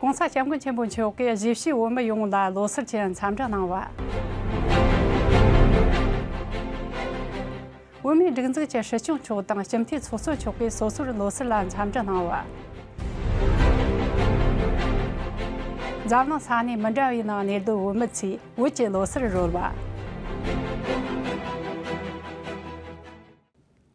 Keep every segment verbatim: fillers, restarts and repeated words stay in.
༸གོང་ས་༸སྐྱབས་མགོན་ཆེན་པོ་མཆོག་གིས་གཞིས་བྱེས་བོད་མི་ཡོངས་ལ་ལོ་གསར་གྱི་འཚམས་འདྲི་གནང་བ། བོད་མིའི་སྒྲིག་འཛུགས་ཀྱི་སྲིད་སྐྱོང་མཆོག་དང་སྤྱི་འཐུས་ཚོགས་གཙོ་མཆོག་གིས་སོ་སོར་ལོ་གསར་ལ་འཚམས་འདྲི་གནང་བ། འཛམ་གླིང་ས་གནས་མི་འདྲ་བའི་ནང་གནས་སྡོད་བོད་མི་ཚོས་བོད་ཀྱི་ལོ་གསར་རོལ་བ།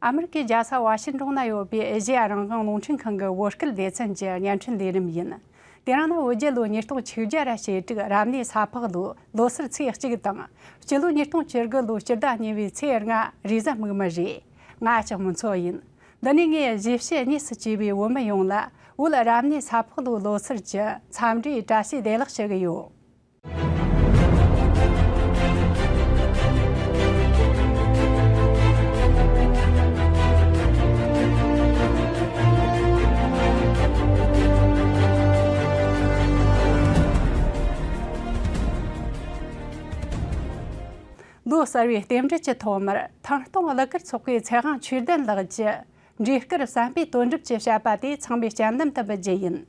ཨ་མི་རི་ཀའི་རྒྱལ་ས་ཝ་ཤིང་ཏོན་ན་ཡོད་པའི་ཨེ་ཤེ་ཡ་རང་དབང་རླུང་འཕྲིན་ཁང་གི་བོད་སྐད་སྡེ་ཚན་གྱི་བརྙན་འཕྲིན་ལས་རིམ་ཡིན། དེ་རིང་ནི་བོད་རྒྱལ་ལོ་ཉིས་སྟོང་ཆིག་བརྒྱ་ར་ཞེ་དྲུག་རབ་གནས་ས་ཕག་ལོའི་ལོ་གསར་ཚེས་གཅིག་དང་། སྤྱི་ལོ་ཉིས་སྟོང་བཅུ་དགུ་ལོའི་སྤྱི་ཟླ་གཉིས་པའི་ཚེས་ལྔ་རེས་གཟའ་མིག་དམར་རེད། ང་ལྕགས་མོ་མཚོ་ཡིན། འདི་ནས་ངས་གཞིས་བྱེས་གཉིས་སུ་གྱེས་པའི་བོད་མི་ཡོངས་ལ་བོད་རབ་གནས་ས་ཕག་ལོའི་ལོ་གསར་གྱི་འཚམས་འདྲིའི་བཀྲ་ཤིས་བདེ་ལེགས་ཞུ་གི་ཡོད། ལོ་གསར་བའི་རྟེན་འབྲེལ་གྱི་ཐོག་མར་ཐང་སྟོང་གླུ་གར་ཚོགས་པའི་ཚེ་དབང་ཆོས་ལྡན་ལགས་ཀྱི་འབྲས་དཀར་བསམ་པའི་དོན་གྲུབ་ཀྱི་བཤད་པ་དེ་ཚང་མས་སྤྱན་ལམ་དུ་འབུལ་རྒྱུ་ཡིན།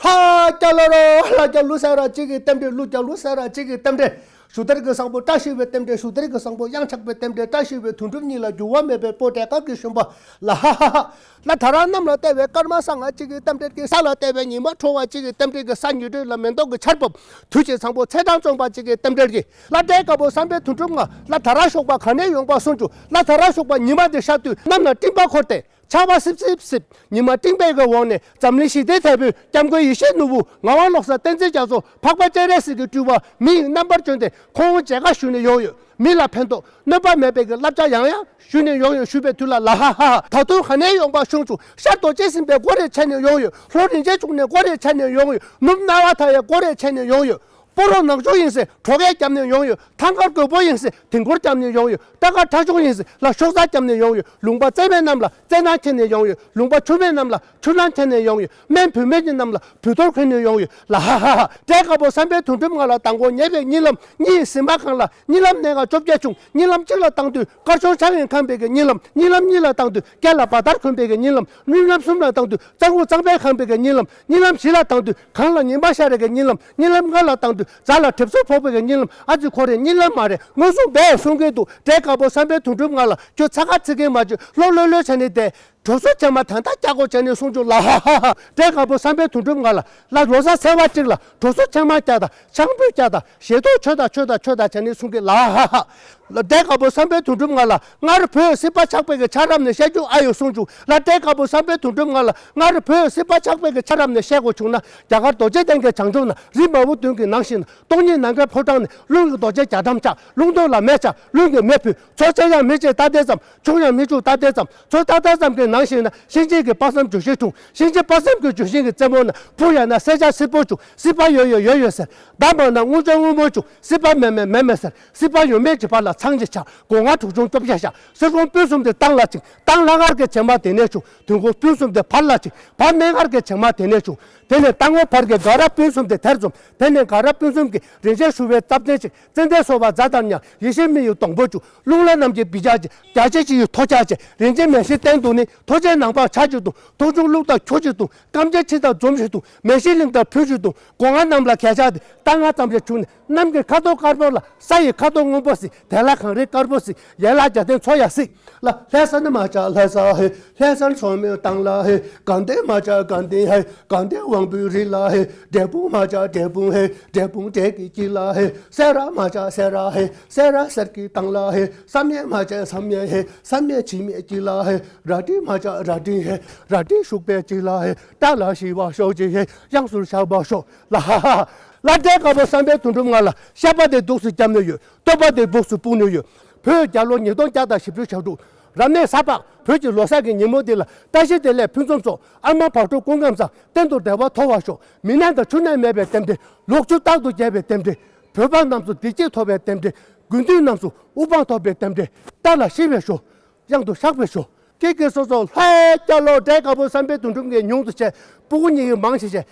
ལྷ་རྒྱལ་ལོ་རོ། ལྷ་རྒྱལ་ལོ་ཟེར་ར་གཅིག་གི་རྟེན་འབྲེལ། ཀླུ་རྒྱལ་ལོ་ཟེར་ར་གཅིག་གི་རྟེན་འབྲེལ། ཞུ་དར་གྱི་བཟང་པོ་བཀྲ་ཤིས་པའི་རྟེན་འབྲེལ། ཞུ་དར་གྱི་བཟང་པོ་གཡང་ཆགས་པའི་རྟེན་འབྲེལ། བཀྲ་ཤིས་པའི་དོན་གྲུབ་གཉིས་ལ་འགྱུར་བ་མེད་པའི་བོད་འབྲས་དཀར་གྱི་ཞུན་པ་ལ། ཧ་ཧ་ཧ། ལྷ་དར་གནམ་ལ་བརྟན་པའི་སྐར་མ་བཟང་ང་གཅིག་གི་རྟེན་འབྲེལ་གྱིས། ས་ལ་བརྟན་པའི་ཉི་མ་དྲོ་བ་གཅིག་གི་རྟེན་འབྲེལ་གྱིས། ས་ཉི་སྦྲུལ་ལ་མེ་ཏོག་གི་ཆར་བབས། དུས་ཀྱི་བཟང་པོ་ཚེས་གྲངས་བཅོམ་པ་གཅིག་གི་རྟེན་འབྲེལ་གྱིས། ལྷ་འབྲས་དཀར་པོ་བསམ་པའི་དོན་གྲུབ་ང་། ལྷ་དར་གཤོག་པ་ག་ནས་ཡོང་པ་གསུང་བྱུང་། ལྷ་དར་གཤོག་པ་ཉི་མ་འདི་ཤར་དུས། གནམ་ན་སྤྲིན་པ་འཁོར་ཏེ། ཆར་པ་སིབ་སིབ་སིབ། ཉི་མ་སྤྲིན་པའི་གི་འོག་ནས། འཛམ་གླིང་ཞི་བདེའི་དེད་དཔོན་སྐྱབས་མགོན་ཡེ་ཤེས་ནོར་བུ། ངག་དབང་བློ་བཟང་བསྟན་འཛིན་རྒྱ་མཚོ། འཕགས་པ་སྤྱན་རས་གཟིགས་ཀྱི་སྤྲུལ་པ་མི་ཡི་རྣམ་པར་བྱོན་ཏེ། ཁོང་མཇལ་ཁ་ཞུ་ནས་ཡོང་ཡོད། མི་ལ་ཕན་ཐོགས་གནོད་པ་མེད་པའི་གི་བསླབ་བྱ་ཡང་ཡང་ཞུ་ནས་ཡོང་ཡོད། ཞུ་བའི་དུས་ལ། ལ་ཧ་ཧ་ཧ། ད་དུང་ག་ནས་ཡོང་པ་གསུང་བྱུང་། ཤར་རྡོ་རྗེ་སེམས་དཔའི་སྒོ་རེ་ཕྱེ་ནས་ཡོང་ཡོད། ལྷོ་རིན་ཆེན་འབྱུང་གནས་སྒོ་རེ་ཕྱེ་ནས་ཡོང་ཡོད། ནུབ་སྣང་བ་མཐའ་ཡས་སྒོ་རེ་ཕྱེ་ནས་ཡོང་ཡོད། སྤ་རོ་ནག་ཆུ་ཡིན་ཟེར་གྲོ་གས་བརྒྱབ་ནས་ཡོང་ཡོད། ཐང་དཀར་རྒོད་པོ་ཡིན་ཟེར་དིང་གོར་བརྒྱབ་ནས་ཡོང་ཡོད། སྟག་དཀར་ཁྲ་ཆུང་ཡིན་ཟེར་ལ་ཤོག་རྩ་བརྒྱབ་ནས་ཡོང་ཡོད། ལུང་པ་བཙན་མའི་གནམ་ལ་བཙན་ནང་ཁྱེར་ནས་ཡོང་ཡོད། ལུང་པ་ཆུ་མའི་གནམ་ལ་ཆུ་ནང་ཁྱེར་ནས་ཡོང་ཡོད། སྨན་བུད་མེད་ཀྱི་གནམ་ལ་བུད་ཐོར་ཁྱེར་ནས་ཡོང་ཡོད། ལ་ཧ་ཧ་ཧ། འབྲས་དཀར་པོ་བསམ་པའི་དོན་གྲུབ་ང་ལ། མདང་དགོང་ཉལ་བའི་གཉིད་ལམ། གཉིད་སིམ་པ་གང་ལ། གཉིད་ལམ་གནད་འགག་བཅོ་བརྒྱད་བྱུང་། གཉིད་ལམ་གཅིག་ལ་བཏང་དུས་དཀར་ཆུང་ཆང་ཡིན་ཁང་པའི་གི་གཉིད་ལམ། གཉིད་ལམ་གཉིས་ལ་བཏང་དུས་སྐེ་ལ་བ་དར་གོན་པའི་གི་གཉིད་ལམ། གཉིད་ལམ་གསུམ་ལ་བཏང་དུས་གཙང་བོ་གཙང་པའི་ཁང་པའི་གི་གཉིད་ལམ། གཉིད་ལམ་བཞི་ལ་བཏང་དུས་གངས་ལ་ཉི་མ་ཤར་རེ་གི་གཉིད་ལམ། གཉིད་ལམ་ལྔ་ལ་བཏང་དུས་རྫ་ལ་གྲིབ་སོ་ཕོག་པའི་གི་གཉིད་ལམ། ཨ་ཙི་ཁོ་རེ་གཉིད་ལམ་མ་རེད། མངོན་སུམ་སྦས་གསུང་གི་འདུག་འབྲས་དཀར་པོ་བསམ་པའི་དོན་གྲུབ་ང་ལ། ཁྱོད་ཚ་ཁ་ཚིག་གིན་མ་བྱོས། ལྷོ་ལྷོད་ལྷོད་བྱས་ནས་བསྡད། གྲོ་སོ་ཆེན་མ་ད་ལྟ་རྒྱག་དགོས་བྱས་ནས་གསུང་བྱུང་། ལ་ཧ་ཧ་ཧ། འབྲས་དཀར་པོ་བསམ་པའི་དོན་གྲུབ་ང་ལ། ལ་ལོ་གསར་ཚེས་པ་གཅིག་ལ་གྲོ་སོ་ཆེན་མ་རྒྱག་དང་། ཆང་ཕུད་རྒྱག་དང་། བཞེས་ཏོག་མཆོད་དང་མཆོད་དང་མཆོད་དང་བྱས་ནས་གསུང་གི། ལ་ཧ་ཧ་ཧ། ལ་འབྲས་དཀར་པོ་བསམ་པའི་དོན་གྲུབ་ང་ལ། སྔར་བོད་སྲིད་པ་ཆགས་པའི་གི་ཆ་རབས་ནས་བཤད་རྒྱུ་ཨ་ཡོད་གསུང་བྱུང་། ལ་འབྲས་དཀར་པོ་བསམ་པའི་དོན་གྲུབ་ང་ལ། སྔར་བོད་སྲིད་པ་ཆགས་པའི་གི་ཆ་རབས་ནས་བཤད་དགོས་བྱུང་ན། རྒྱ་གར་རྡོ་རྗེ་གདན་གྱི་བྱང་ཕྱོགས་ན། རི་མ་བུ་བདུན་གྱི་ནང་བཞིན། སྟོང་ཉིད་ནམ་མཁའི་ཕོ་བྲང་ནས། རླུང་གི་རྡོ་རྗེ་རྒྱ་གྲམ་ཆགས། རླུང་རྡོ་ལ་མེ་ཆགས། རླུང་གིས་མེ་ཕུལ། མཚོ་ཆེ་ཡང་མི་ཆེ་ད་ལྟའི་ཙམ། ཆུང་ཡང་མི་ཆུང་ད་ལྟའི་ཙམ། མཚོ་ད་ལྟའི་ཙམ་གྱི་ནང་བཞིན་ན། གཤིན་རྗེ་གི་དཔག་བསམ་ལྗོན་ཤིང་འཁྲུངས། གཤིན་རྗེ་དཔག་བསམ་གྱི་ལྗོན་ཤིང་གི་རྩེ་མོ་ན། ཕུ་ཡ་ན་སེར་ཆ་སེར་པོ་བྱུང་། སྲིད་པ་ཡོད་ཡོད་ཡོད་ཡོད་ཟེར། འདབ་མ་ན་སྔོ་ལྗང་སྔོན་པོ་བྱུང་། སྲིད་པ་མེད་མེད་མེད་མེད་ཟེར། སྲིད་པ་ཡོད་མེད་ཀྱི་བར་ལ་ཚང་གཅིག་ཆགས། སྒོ་ང་དྲུག་ཆུང་བཅོ་བརྒྱད་ཤར། སེར་སྒོང་སྤུན་གསུམ་དེ་སྟེང་ལ་བཅིངས། སྟེང་ལྷ་ངར་གྱི་བྱེ་མ་དེ་ནས་བྱུང་། དུས་འཁོར་སྤུན་གསུམ་དེ་བར་ལ་བཅིངས། བར་གནས་ངར་གྱི་བྱེ་མ་དེ་ནས་བྱུང་། དེ་ནས་སྟེང་འོག་བར་གྱི་འགག་ར་སྤུན་གསུམ་དེ་དེར་འཛོམས། དེ་ནས་འགག་ར་སྤུན་གསུམ་གྱིས་རིན་ཆེན་ཞུ་བའི་རྩ་བརྟན་ཅིག། ཙན་དན་སོལ་བ་རྫ་ལྟར་མྱང་། ཡེ་ཤེས་མི་ཡི་སྡོང་པོ་བྱུང་། རླུང་ལྷ་རྣམས་ཀྱི་བི་ཇ་ཅིག། རྒྱ་ཆེ་ཅི་ཡི་ཐོ་ཅག་ཅིག། རིན་ཆེན་མན་ཤེལ་སྟེང་དུ་ནི། ཐོ་ཅག་ནང་པ་ཆ་གཅིག་དང་། ཐོ་ཆུང་ལུག་དང་ཁྱོ་གཅིག་དང་། སྐམ་ཆ་ཆི་དང་འཛོམས་ཤིག་དང་། མན་ཤེལ་གླིང་དང་ཕུལ་ཤིག་དང་། སྒོ་ང་རྣམས་ལ་གས་ཆག་སྟེ། རྟ་ང་ཙམ་རེ་བྱུང་ནས། གནམ་གྱི་ཁ་དོག་དཀར་པོ་ལ། ས་ཡི་ཁ་དོག་སྔོན་པོ་གཟིགས། དེ་ལ་གངས་རི་དཀར་པོ་གཟིགས། ཡན་ལག་བརྒྱད་ལྡན་མཚོ་ཡང་གཟིགས། ལ་ལྷ་ས་ནི་མ་ཆགས་ལྷ་ས་ཧེ། ལྷ་སར་མཚོ་མོའི་གཏིང་ལ་ཧེ། དགའ་ལྡན་མ་ཆགས་དགའ་ལྡན་ཧེ། དགའ་ལྡན་དབང་པོའི་རི་ལ་ཧེ། འབྲས་སྤུངས་མ་ཆགས་འབྲས་སྤུངས་ཧེ། འབྲས་སྤུངས་འབྲས་ཀྱི་དཀྱིལ་ལ་ཧེ། སེ་ར་མ་ཆགས་སེ་ར་ཧེ། སེ་ར་གསེར་གྱི་གཏིང་ལ་ཧེ། བསམ་ཡས་མ་ཆགས་བསམ་ཡས་ཧེ། བསམ་ཡས་བྱེ་མའི་དཀྱིལ་ལ་ཧེ། རལ་གྲི་མ་ཆགས་རལ་གྲི་ཧེ། རལ་གྲི་ཤུག་པའི་དཀྱིལ་ལ་ཧེ། སྐྲ་ལ་ཞི་བ་ཤོག་ཅིག་ཧེ། དབྱངས་སུ་ཞགས་པ་ཤོག། ལ་ཧ་ཧ། ལ་འབྲས་དཀར་པོ་བསམ་པའི་དོན་གྲུབ་ང་ལ། བཤད་པ་དེ་འདུག་སེ་བརྒྱབ་ནས་ཡོད། བསྟོད་པ་དེ་འདུག་སེ་སྤུངས་ནས་ཡོད། བོད་རྒྱལ་ལོ་ཉིས་སྟོང་བརྒྱ་དང་བཞི་བཅུ་ཞེ་དྲུག་རབ་གནས་ས་ཕག་བོད་ཀྱི་ལོ་གསར་གྱི་ཉིན་མོ་འདི་ལ། བཀྲ་ཤིས་བདེ་ལེགས་ཕུན་སུམ་ཚོགས། ཨ་མ་བག་དྲོ་སྐུ་ཁམས་བཟང་། གཏན་དུ་བདེ་བ་ཐོབ་པར་ཤོག། མི་ནད་དང་ཕྱུགས་ནད་མེད་པའི་རྟེན་འབྲེལ། ལོ་ཕྱུགས་རྟག་ཏུ་རྒྱས་པའི་རྟེན་འབྲེལ། བོད་པ་རྣམས་སུ་བདེ་སྐྱིད་ཐོབ་པའི་རྟེན་འབྲེལ། དགུན་དུས་རྣམས་སུ་དབུ་འཕང་ཐོབ་པའི་རྟེན་འབྲེལ། སྐྲ་ལ་ཞི་བའི་ཤོག། གཡང་དུ་བཞག་པའི་ཤོག། ཀྱེ་ཀྱེ་སོ་སོ། ལྷའི་སྐྱ་ལོ། འབྲས་དཀར་པོ་བསམ་པའི་དོན་གྲུབ་ངས་ཉུང་དུ་བྱས། སྤུ་གུ་གཉིས་ཀྱིས་མང་ཆེ་བྱས།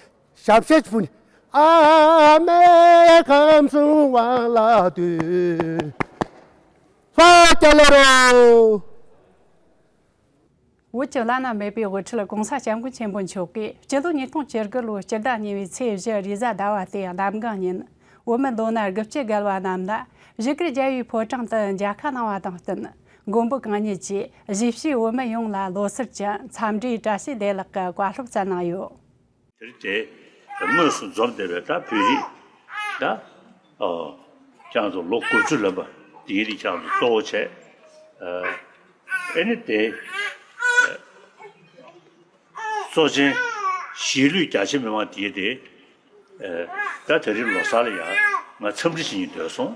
ཞབས་ཕྱི་ཕུལ་ནས། ཨ་མའི་ཁམས་གསུམ་དབང་ལ་འདུད། ལྷའི་སྐྱ་ལོ་རོ། བོད་ཀྱི་བླ་ན་མེད་པའི་དབུ་ཁྲིད་༸གོང་ས་༸སྐྱབས་མགོན་ཆེན་པོ་མཆོག་གིས་སྤྱི་ལོ་ཉིས་སྟོང་བཅུ་དགུ་ལོའི་སྤྱི་ཟླ་གཉིས་པའི་ཚེས་བཞི་རེས་གཟའ་ཟླ་བ་སྟེ་གནམ་གང་ཉིན། བོད་མི་ལོ་ན་དགུ་བཅུ་བརྒལ་བ་རྣམས་ལ་བཞུགས་སྒར་རྒྱལ་བའི་ཕོ་བྲང་དུ་མཇལ་ཁ་གནང་བ་དང་བསྟུན། མགོན་པོ་གང་ཉིད་ཀྱིས་གཞིས་བྱེས་བོད་མི་ཡོངས་ལ་ལོ་གསར་གྱི་འཚམས་འདྲིའི་བཀྲ་ཤིས་བདེ་ལེགས་ཀྱི་བཀའ་སློབ་སྩལ་གནང་ཡོད། དེར་དེ་དངོས་སུ་འཛོམས་བསྡད་པའི་ད་བོད་རིགས་ད་ཨོ་ཁྱེད་རང་ཚོ་ལོ་དགུ་བཅུ་ལོན་པ་དེའི་རིགས་ཁྱེད་རང་ཚོ་གཙོ་བོ་བྱས། ཨ་ནི་དེ་གཙོ་ཆེན་གཞིས་ལུས་རྒྱ་ཆེ་མི་མང་དེའི་དེ་ད་དེ་རིང་ལོ་གསར་ལ་ཡང་ང་འཚམས་འདྲི་ཞུ་སྙིང་འདོད་སོང་།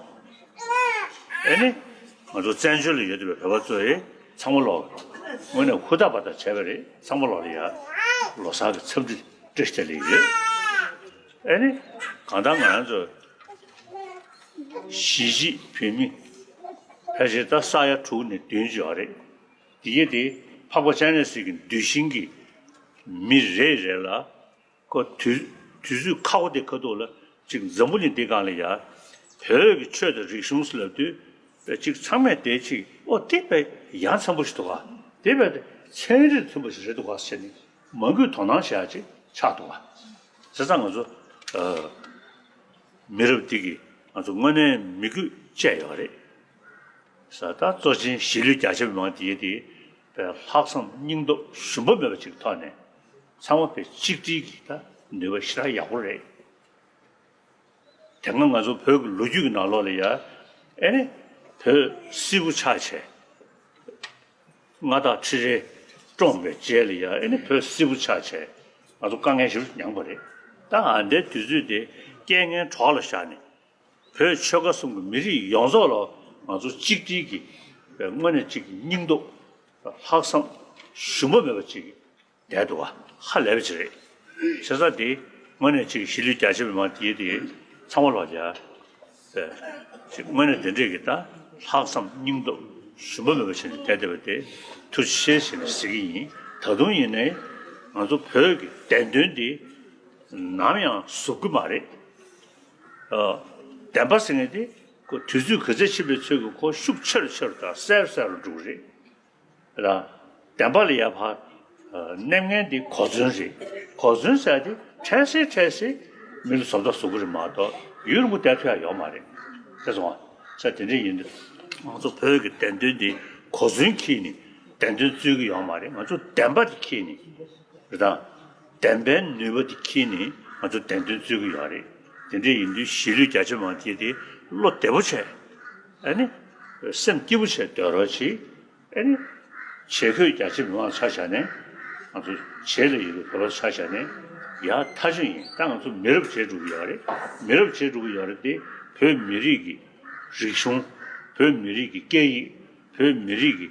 ཨ་ནི་ང་ཚོ་བཙན་བྱོལ་ལ་ཡོད་བསྡད་པའི་བོད་པ་ཚོ་ཡིས་ཚང་མ་ལོག་དངོས་གནས་ཧུར་ཐག་པ་ཐག་བྱས་པ་རེད། ཚང་མ་ལོག་ལ་ཡང་ལོ་གསར་གྱི་འཚམས་འདྲི་བཀྲ་ཤིས་བདེ་ལེགས་ཡོད། ཨ་ནི་གང་ལྟར་ང་རང་ཚོ་གཞིས་བྱེས་བོད་མི་ཕལ་ཆེར་ད་ས་ཡ་དྲུག་ནས་བདུན་ཅིག་ཡོད་རེད། དེ་གས་དེ་འཕགས་པ་སྤྱན་རས་གཟིགས་ཀྱི་གདུལ་ཞིང་གི་མི་རེ་རེ་ལ་ཁོ་དུས་དུས་ཚོད་ཁག་པོ་དེ་ཁ་ཐུག་ལ་ཅིག་འཛམ་བུ་གླིང་འདི་སྒང་ལ་ཡ་བོད་ཀྱི་ཆོས་དང་རིག་གཞུང་ཟེར་ལབ་དུས་ཅིག་ཚང་མས་དེ་ཅིག་ཨོ་དེ་དཔེ་ཡ་མཚན་པོ་ཞིག་འདུག་ག་དེ་དཔེ་ཚན་རིག་མཐུན་པ་ཞིག་རེད་འདུག་ག་ཟེར་ནས་མང་པོས་དོ་སྣང་བྱེད་ཡ་ཅིག་ཆགས་འདུག་ག་བྱས་ཙང་ང་ཚོ་ཨ་མི་རབས་འདི་གིས་ང་ཚོ་དངོས་གནས་མི་རྒྱུད་བཅས་ཡོད་རེད། ས་ད་གཙོ་ཆེན་གཞིས་ལུས་རྒྱ་ཆེ་མི་མང་དེ་དེ་དཔེ་ལྷག་བསམ་སྙིང་སྟོབས་ཞུམ་པ་མེད་པ་ཅིག་ཐོག་ནས་ཚང་མ་དཔེ་གཅིག་སྒྲིལ་གྱི་ད་ནུས་པ་ཞེ་དྲག་ཡག་པོ་རེད། དེ་སྔ་ང་ཚོ་བོད་ཀྱི་ལོ་རྒྱུས་ཀྱི་ནང་ལོགས་ལ་ཡ་ཨེ་ནི་བོད་སིལ་བུ་ཆགས་བྱས། མངའ་བདག་ཁྲི་རལ་བཀྲོངས་པའི་རྗེས་ལ་ཡ་ཨེ་ནི་བོད་སིལ་བུ་ཆགས་བྱས་ང་ཚོ་དཀའ་ངལ་ཞེ་པོ་མྱངས་པ་རེད། ད་ཨ་འདའི་དུས་ཚོད་དེ་རྐྱེན་ངན་གྲོགས་ལ་བཞག་ནས་བོད་ཆོལ་ཁ་གསུམ་གྱི་མི་རིགས་ཡོངས་རྫོགས་ལ་ང་ཚོ་གཅིག་སྒྲིལ་གྱི་དངོས་གནས་གཅིག་སྙིང་སྟོབས་ལྷག་བསམ་ཞུམ་པ་མེད་པ་ཅིག་བསྡད་འདུག་བ་ཧ་ལས་པ་ཅིག་རེད། བྱས་ཙང་དེ་དངོས་གནས་ཅིག་གཞིས་ལུས་རྒྱ་ཆེ་མི་མང་དེ་དེ་ཚང་མ་ལོག་ཡ། དངོས་གནས་དེ་འདྲས་ཀྱི་ད་ལྷག་བསམ་སྙིང་སྟོབས་ཞུམ་པ་མེད་པ་བྱས་ནས་བསྡད་བསྡད་པ་དེ་ཐུགས་རྗེ་ཆེ་ཞེས་ནས་ཟེར་གྱི་ཡིན། ད་དུང་ཡིན་ནའི་ང་ཚོ་བོད་ཀྱི་བདེན་དོན་འདི་ནམ་ཡང་ཟུབ་ཀྱི་མ་རེད། ཨ་བདེན་པ་ཟེར་མཁན་དེ་ཁོ་དུས་ཚོད་ག་ཚོད་ཕྱིན་པའི་ཚོད་ཀྱིས་ཁོ་ཤུགས་ཆེ་རུ་ཆེ་རུ་དང་གསལ་རུ་གསལ་རུ་འགྲོ་གི་རེད། ར། བདེན་པ་ལ་ཡ་ཕར། ཨ་གནས་ངན་འདི་གོ་མཚོན་རེད། གོ་མཚོན་ཟེར་ཡ་དེ་འཕྲལ་སེལ་འཕྲལ་སེལ་མི་ལ་བཟོ་ལྟ་བཟོ་གི་རེད་མ་གཏོགས་ཡུན་རིང་པོ་བསྡད་ཐུབ་ཡ་ཡོད་མ་རེད། ཤེས་སོང་ང་། ས་དེ་འདྲ་ཡིན་དུས་ང་ཚོ་བོད་ཀྱི་བདེན་དོན་འདི་གོ་མཚོན་འཁྱེར་ནས་བདེན་དོན་རྩོད་ཀྱི་ཡོད་མ་རེད། ང་ཚོ་བདེན་པ་དེ་འཁྱེར་ནས་རེད་དང་། བདེན་པའི་ནུས་པ་དེ་འཁྱེར་ནས་ང་ཚོ་བདེན་དོན་རྩོད་ཀྱི་ཡོད་རེད། དེ་འདྲ་ཡིན་དུས་གཞིས་ལུས་རྒྱ་ཆེ་མང་དེ་དེ་བློ་བདེ་པོ་བྱས། ཨ་ནི། སེམས་སྐྱིད་པོ་བྱས་སྡོད་རོགས་གྱིས། ཨེ་ནི། བྱེད་ཁོས་རྒྱ་ཆེ་མི་མང་ཆ་བཞག་ནས། ང་ཚོ་བྱེད་ལ་ཡོད་པའི་བོད་པ་ཆ་བཞག་ནས། ཡག་ཐག་ཆོད་ཡིན། ད་ང་ཚོ་མི་རབས་བྱེད་འགྲོ་གི་ཡོད་རེད། མི་རབས་བྱེད་འགྲོ་གི་ཡོད་རེད་དེ། བོད་མི་རིགས་ཀྱི་རིག་གཞུང་། བོད་མི་རིགས་ཀྱི་སྐད་ཡིག་བོད་མི་རིགས་ཀྱི་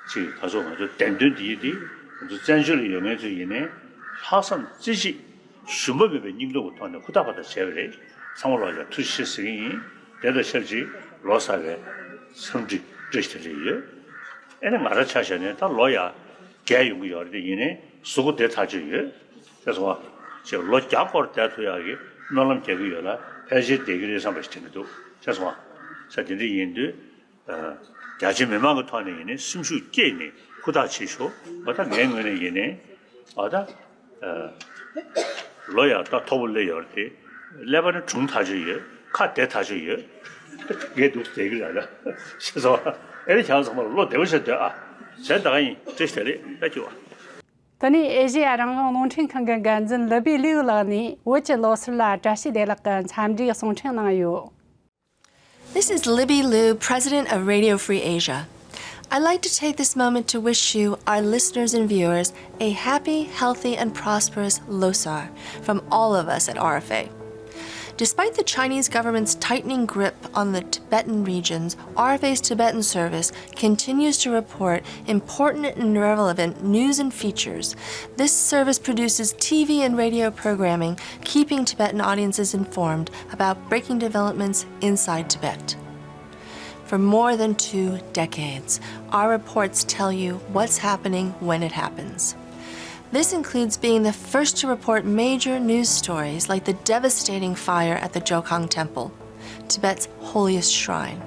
ཅིག་ད་གཟོད་ང་ཚོ་བདེན་དོན་འདི་ཡིན་ཏེ། ང་ཚོ་བཙན་བྱོལ་ལ་ཡོད་མཁན་ཚོ་ཡིན་ནའི། ལྷག་བསམ་རྩེ་གཅིག་ཞུམ་པ་མེད་པའི་སྙིང་སྟོབས་ཀྱི་ཐོག་ནས་ཧུར་ཐག་པ་ཐག་བྱས་པ་རེད། ཚང་མ་ལོག་ཡ་ཐུགས་རྗེ་ཆེ་ཟེར་གྱི་ཡིན། དེ་དང་ཆབས་ཅིག་ལོ་གསར་བའི་འཚམས་འདྲི་བཀྲ་ཤིས་བདེ་ལེགས་ཡོད། ཨེ་ནི་ང་རང་ཆ་བཞག་ནས་ད་ལོ་ཡ་བརྒྱད་ཡོང་གི་ཡོད་རེད་དེ། ཡིན་ནའི་གཟུགས་པོ་བདེ་ཐག་ཆོད་ཡོད། ཤེས་སོང་ང་། ཅེས་ལོ་བརྒྱ་སྐོར་བསྡད་ཐུབ་ཡག་གི་སྨོན་ལམ་རྒྱག་གི་ཡོད་ལ། ཕལ་ཆེར་བསྡད་ཀྱི་རེད་བསམ་པ་ཞིག་དྲན་གྱི་འདུག་ཤེས་སོང་ང་། ས་དེ་འདྲ་ཡིན་དུས། རྒྱ་ཆེ་མི་མང་གི་ཐོག་ནས་ཡིན་ནའི་སེམས་ཤུགས་བསྐྱེད་ནས་ཧུར་ཐག་བྱེད་ཤོག་འོ་ད་ངའི་ངོས་ནས་ཡིན་ནའི་འོ་ད་ལོ་ཡག་ད་མཐོ་པོ་སླེབས་ཡོད་རེད་དེ། ཀླད་པ་ནི་གྲུང་ཐག་ཆོད་ཡོད། ཁ་བདེ་ཐག་ཆོད་ཡོད། ངས་འདུག་བསྡད་ཀྱི་རེད་ལ། ཤེས་སོང་། ཨེ་རེད། ཁྱེད་ཚང་མ་ལ་བློ་བདེ་པོ་བྱས་སྡོད་ཨ། གཞན་ད་ག་ཡིན། བཀྲ་ཤིས་བདེ་ལེགས། ད་སྐྱུག་ཨ། དེ་ནས་ཨེ་ཤེ་ཡ་རང་དབང་རླུང་འཕྲིན་ཁང་གི་འགན་འཛིན་ལི་པི་ལིའུ་ལགས་ནས་བོད་ཀྱི་ལོ་གསར་ལ་བཀྲ་ཤིས་བདེ་ལེགས་ཀྱི་འཚམས་འདྲིའི་གསུང་འཕྲིན་གནང་ཡོད། This is Libby Liu, President of Radio Free Asia. I'd like to take this moment to wish you, our listeners and viewers, a happy, healthy, and prosperous Losar from all of us at R F A. Despite the Chinese government's tightening grip on the Tibetan regions, R F A's Tibetan service continues to report important and relevant news and features. This service produces T V and radio programming, keeping Tibetan audiences informed about breaking developments inside Tibet. For more than two decades, our reports tell you what's happening when it happens. This includes being the first to report major news stories like the devastating fire at the Jokhang Temple, Tibet's holiest shrine,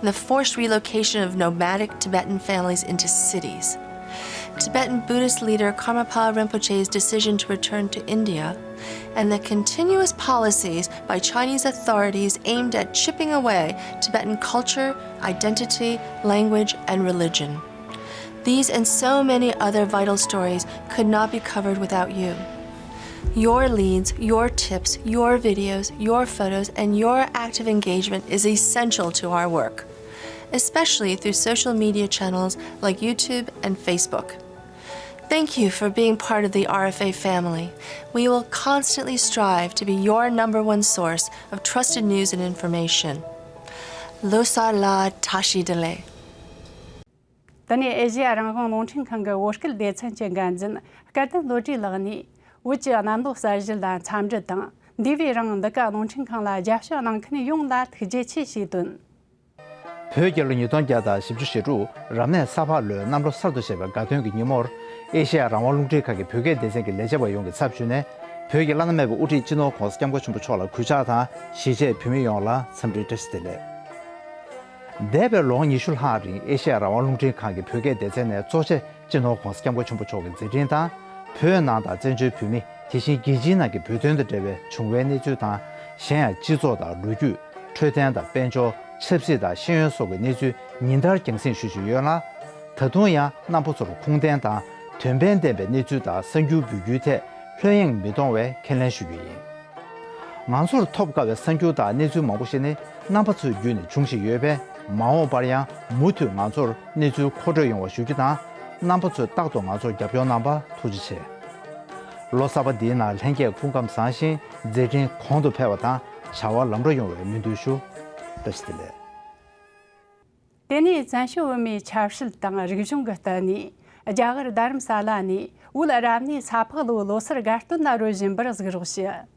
the forced relocation of nomadic Tibetan families into cities, Tibetan Buddhist leader Karmapa Rinpoche's decision to return to India, and the continuous policies by Chinese authorities aimed at chipping away Tibetan culture, identity, language, and religion. These and so many other vital stories could not be covered without you. Your leads, your tips, your videos, your photos, and your active engagement is essential to our work, especially through social media channels like YouTube and Facebook. Thank you for being part of the R F A family. We will constantly strive to be your number one source of trusted news and information. Losar la tashi delay. དེ་ནས་ཨེ་ཤེ་ཡ་རང་དབང་རླུང་འཕྲིན་ཁང་གི་བོད་སྐད་སྡེ་ཚན་གྱི་འགན་འཛིན་སྐལ་ལྡན་བློ་གྲོས་ལགས་ནས་བོད་ཀྱི་གནམ་ལོ་གསར་བཞད་ལ་འཚམས་འདྲི་དང་འདས་པའི་རིང་འདི་ག་རླུང་འཕྲིན་ཁང་ལ་རྒྱབ་སྐྱོར་གནང་མཁན་ཡོངས་ལ་ཐུགས་རྗེ་ཆེ་ཞེས་བཏོན། བོད་རྒྱལ་ལོ་ཉིས་སྟོང་བརྒྱ་དང་བཞི་བཅུ་ཞེ་དྲུག་རབ་གནས་ས་ཕག་ལོའི་གནམ་ལོ་གསར་དུ་བཞད་པའི་དགའ་སྟོན་གྱི་ཉིན་མོར་ཨེ་ཤེ་ཡ་རང་དབང་རླུང་འཕྲིན་ཁང་གི་བོད་སྐད་སྡེ་ཚན་གྱི་ལས་བྱེད་པ་ཡོངས་ཀྱི་ཚབ་ཞུས་ནས་བོད་ཀྱི་བླ་ན་མེད་པའི་དབུ་ཁྲིད་སྤྱི་ནོར་ྋགོང་ས་ྋསྐྱབས་མགོན་ཆེན་པོ་མཆོག་ལ་གུས་ཕྱག་དང་གཞིས་བྱེས་བོད་མི་ཡོངས་ལ་འཚམས་འདྲིའི་བཀྲ་ཤིས་བདེ་ལེགས། འདས་པའི་ལོ་ངོ་ཉི་ཤུ་ལྷག་རིང་ཨེ་ཤེ་ཡ་རང་དབང་རླུང་འཕྲིན་ཁང་གི་བོད་སྐད་སྡེ་ཚན་ནས་གཙོ་ཆེ་སྤྱི་ནོར་ྋགོང་ས་ྋསྐྱབས་མགོན་ཆེན་པོ་མཆོག་གི་མཛད་འཕྲིན་དང་། བོད་ནང་དང་བཙན་བྱོལ་བོད་མི་དེ་བཞིན་རྒྱལ་སྤྱིའི་ནང་གི་བོད་དོན་དང་འབྲེལ་བའི་བྱུང་བའི་གནས་ཚུལ་དང་། གཞན་ཡང་སྤྱི་ཚོགས་དང་ལོ་རྒྱུས། འཕྲོད་བསྟེན་དང་དཔལ་འབྱོར། ཆབ་སྲིད་དང་ཤེས་ཡོན་སོགས་ཀྱི་གནས་ཚུལ་ཉིན་ལྟར་རྒྱང་སྲིང་ཞུ་བཞིན་ཡོད་ལ། ད་དུང་ཡང་རྣམ་པ་ཚོར་ཁུངས་ལྡན་དང་དོན་ཕན་ལྡན་པའི་གནས་ཚུལ་དང་གསར་འགྱུར་འབུལ་རྒྱུའི་ཐད་ལྷོད་གཡེང་མི་གཏོང་བའི་ཁས་ལེན་ཞུ་རྒྱུ་ཡིན། ང་ཚོར་ཐོབ་དཀའ་བའི་གསར་འགྱུར་དང་གནས་ཚུལ་མང་པོ་ཞིག་ནི་རྣམ་པ་ཚོའི་བརྒྱུད་ནས་འབྱུང་བཞིན་ཡོད་པས། མ་འོངས་པར་ཡང་མུ་མཐུད་ང་ཚོར་གནས་ཚུལ་མཁོ་སྤྲོད་ཡོང་བ་ཞུ་རྒྱུ་དང་། རྣམ་པ་ཚོས་རྟག་ཏུ་ང་ཚོར་རྒྱབ་སྐྱོར་གནང་བར་ཐུགས་རྗེ་ཆེ། ལོ་གསར་པ་འདིའི་ནང་ལྷན་རྒྱས་སྐུ་ཁམས་བཟང་ཞིང་མཛད་འཕྲིན་གོང་དུ་འཕེལ་བ་དང་བྱ་བ་ལམ་འགྲོ་ཡོང་བའི་སྨོན་འདུན་ཞུ། བཀྲ་ཤིས་བདེ་ལེགས། དེ་ནས་བཙན་བྱོལ་བོད་མིའི་ཆབ་སྲིད་དང་རིག་གཞུང་གི་སྟེང་ནས་རྒྱ་གར་རྡ་རམ་ས་ལ་ནས་བོད་རབ་གནས་ས་ཕག་ལོའི་ལོ་སར་དགའ་སྟོན་ལ་རོལ་བཞིན་པར་གཟིགས་རོགས་ཞུ།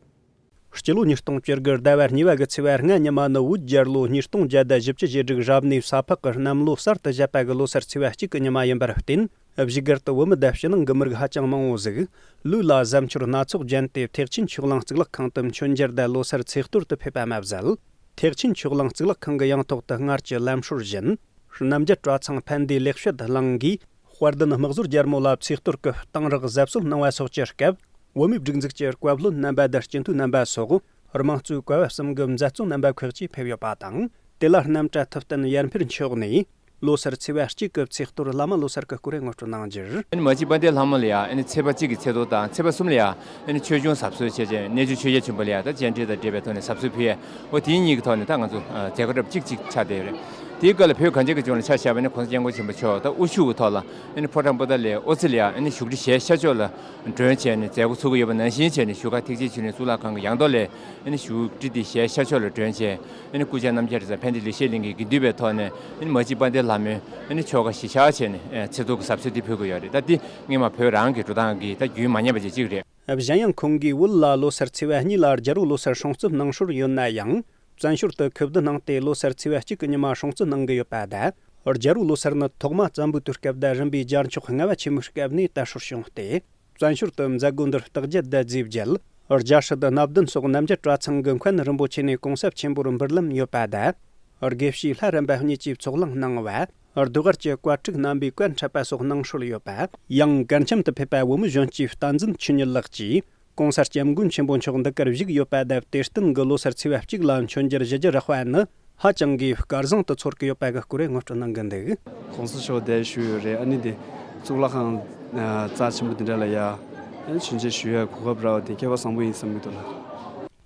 སྤྱི་ལོ་ཉིས་སྟོང་བཅུ་དགུ་ཟླ་བ་གཉིས་པ་གི་ཚེས་པ་ལྔ་ཉི་མ་ནི་བོད་རྒྱལ་ལོ་ཉིས་སྟོང་བརྒྱ་དང་བཞི་བཅུ་ཞེ་དྲུག་རབ་གནས་ས་ཕག་གི་གནམ་ལོ་གསར་དུ་བཞད་པ་གི་ལོ་སར་ཚེས་པ་གཅིག་གི་ཉི་མ་ཡིན་པར་བརྟེན། བཞུགས་སྒར་དུ་བོད་མི་དང་ཕྱི་ནང་གི་མི་རིགས་ཧ་ཅང་མང་བོ་ཟིག་ལུས་ལ་གཟབ་མཆོར་སྣ་ཚོགས་བརྒྱན་ཏེ་ཐེག་ཆེན་ཆོས་གླིང་གཙུག་ལག་ཁང་དུ་མཆོད་མཇལ་དང་ལོ་སར་ཚེས་གཏོར་དུ་ཕེབས་པ་མ་ཟད། ཐེག་ཆེན་ཆོས་གླིང་གཙུག་ལག་ཁང་གི་ཡང་ཐོག་ཏུ་སྔར་གྱི་ལམ་སྲོལ་བཞིན། རྣམ་རྒྱལ་གྲྭ་ཚང་ཕན་བདེ་ལེགས་བཤད་གླིང་གིས་དཔལ་ལྡན་དམག་ཟོར་རྒྱལ་མོ་ལ་ཚེས་གཏོར་གྱི་གཏང་རག་གཟབ་གསོལ་གནང་བ་སོགས་ཀྱི་སྐབས། བོད་མིའི་སྒྲིག་འཛུགས་ཀྱི་བཀའ་བློན་རྣམ་པ་དང་སྤྱི་འཐུས་རྣམ་པ་སོགས་དམངས་གཙོའི་བཀའ་བབས་གསུམ་གྱི་མཛད་གཙོ་རྣམ་པ་ཁག་ཅིག་ཕེབས་ཡོད་པ་དང་། དེ་ལ་རྣམ་གྲྭ་ཐུབ་བསྟན་ཡར་འཕེལ་མཆོག་ནས། ལོ་སར་ཚེས་པ་གཅིག་གི་ཚེས་གཏོར་བླ་མ་ལོ་སར་གྱི་སྐུ་རེ་ངོ་སྤྲོད་གནང་རྒྱུར། ཨ་ནི་མ་གཅིག་དཔལ་ལྡན་ལྷ་མོ་ལ་ཡ་ཨ་ནི་ཚེས་པ་གཅིག་གི་ཚེས་གཏོར་དང་ཚེས་པ་གསུམ་ལ་ཡ་ཨ་ནི་ཆོས་སྐྱོང་གཟབ་གསོལ་བྱས་རྗེས་གནས་མཆོག་ཆོས་རྒྱལ་ཆེན་པོ་ལ་ཡ་ད་སྤྱན་འདྲེན་དང་འབྲེལ་བའི་ཐོག་ནས་གཟབ་གསོལ་ཕུལ་ཡས་འོ་དེ་གཉིས་ཀྱི་ཐོག་ནས་ད་ང་ཚོ་མཛད་སྒོ་གྲབས་གཅིག་གཅིག་ཆགས་བསྡད་ཡོད་རེད། དེའི་སྐབས་ལ་བོད་གངས་ཅན་གྱི་ལྗོངས་ལ་ཆ་བཞག་པ་ཡིན་ན་གོང་ས་སྐྱབས་མགོན་ཆེན་པོ་མཆོག་ད་དབུ་བཞུགས་ཀྱི་ཐོག་ལ་ཨ་ནི་ཕོ་བྲང་པོ་ཏཱ་ལའི་ཨོ་རྩེ་ལ་ཡ་ཨ་ནི་བཞུགས་ཁྲི་ཞལ་ཤར་ཕྱོགས་ལ་མགྲོན་བྱས་ནས་མཛད་སྒོ་ཚུགས་ཀྱི་ཡོད་པ་ནང་བཞིན་བྱས་ནས་བཞུགས་སྒར་ཐེག་ཆེན་ཆོས་གླིང་གཙུག་ལག་ཁང་གི་ཡང་ཐོག་ལ་ཨ་ནི་བཞུགས་ཁྲི་དེ་ཞལ་ཤར་ཕྱོགས་ལ་མགྲོན་བྱས། ཨ་ནི་སྐུ་བཅར་རྣམ་རྒྱལ་རེད་ཟེར་ཕན་བདེ་ལེགས་བཤད་གླིང་གི་དགེ་འདུན་པའི་ཐོག་ནས་ཨ་ནི་མ་གཅིག་དཔལ་ལྡན་ལྷ་མོའི་ཨ་ནི་ཆོ་ག་གཞི་བཞག་བྱས་ནས་ཚེས་གཏོར་གྱི་གཟབ་གསོལ་འདི་ཕུལ་གྱི་ཡོད་རེད། ད་འདི་སྔོན་མ་བོད་རང་གི་འགྲོ་སྟངས་ཀྱི་ད་རྒྱུན་མ་ཉམས་པ་ཅིག་ཅིག་རེད། གཞན་ཡང་ཁོང་གིས་བོད་ལ་ལོ་སར་ཚེས་པ་གཉིས་ལ་རྒྱལ་པོ་ལོ་སར་སྲུང་བརྩི་གནང་སྲོལ་ཡོད་ན་ཡང་། བཙན་བྱོལ་དུ་ཁུ་བསྡུ་གནང་སྟེ་ལོ་སར་ཚེས་པ་གཅིག་གི་ཉི་མ་སྲུང་བརྩི་གནང་གི་ཡོད་པ་དང་། རྒྱལ་པོ་ལོ་སར་ནི་ཐོག་མ་བཙན་པོའི་དུས་སྐབས་དང་རིམ་པས་རྒྱལ་མཆོག་ལྔ་པ་ཆེན་མོའི་སྐབས་ནས་དར་སྲོལ་བྱུང་སྟེ། བཙན་བྱོལ་དུ་མཛད་སྒོ་འདིར་རྟགས་བརྒྱད་དང་རྫས་བརྒྱད། རྒྱལ་སྲིད་དང་སྣ་བདུན་སོགས་རྣམ་རྒྱལ་གྲྭ་ཚང་གི་མཁན་རིན་པོ་ཆེ་ནས་གོང་ས་ཆེན་པོར་འབུལ་ལམ་ཡོད་པ་དང་། དགེ་བཤེས་ལྷ་རམས་པ་གཉིས་ཀྱིས་ཚོགས་ལངས་གནང་བ། ཟློས་གར་གྱི་བཀའ་ཕྲུག་རྣམ་པས་བཀའ་འཁྲབ་པ་སོགས་གནང་སྲོལ་ཡོད་པ། ཡང་གར་འཆམ་དུ་ཕེབས་པ་བོད་མི་གཞོན་སྐྱེས་བསྟན་འཛིན་ཆོས་ཉིད་ལགས་ཀྱིས། གོང་ས་སྐྱབས་མགོན་ཆེན་པོ་མཆོག་འདི་གར་བཞུགས་ཡོད་པ་དང་དེར་བརྟེན་གྱི་ལོ་སར་ཚེས་པ་གཅིག་ལ་མཆོད་མཇལ་ཞུ་རྒྱུ་རག་པ་ནི་ཧ་ཅང་གི་སྐལ་བཟང་དུ་ཚོར་གྱི་ཡོད་པ་གི་སྐུ་རེ་ངོ་སྤྲོད་གནང་གི་འདུག་གོང་ས་མཆོག་འདིར་བཞུགས་ཡོད་རེད། ཨ་ནི་འདི་གཙུག་ལག་ཁང་རྩ་ཆེན་པོ་འདི་འདྲ་ལ་ཡ་ཨ་ནི་མཆོད་མཇལ་ཞུ་ཡ་གོ་སྐབས་རག་པ་དེ་ཁྱད་པར་བཟང་པོ་ཡིན་བསམ་གྱི་འདུག་ལགས།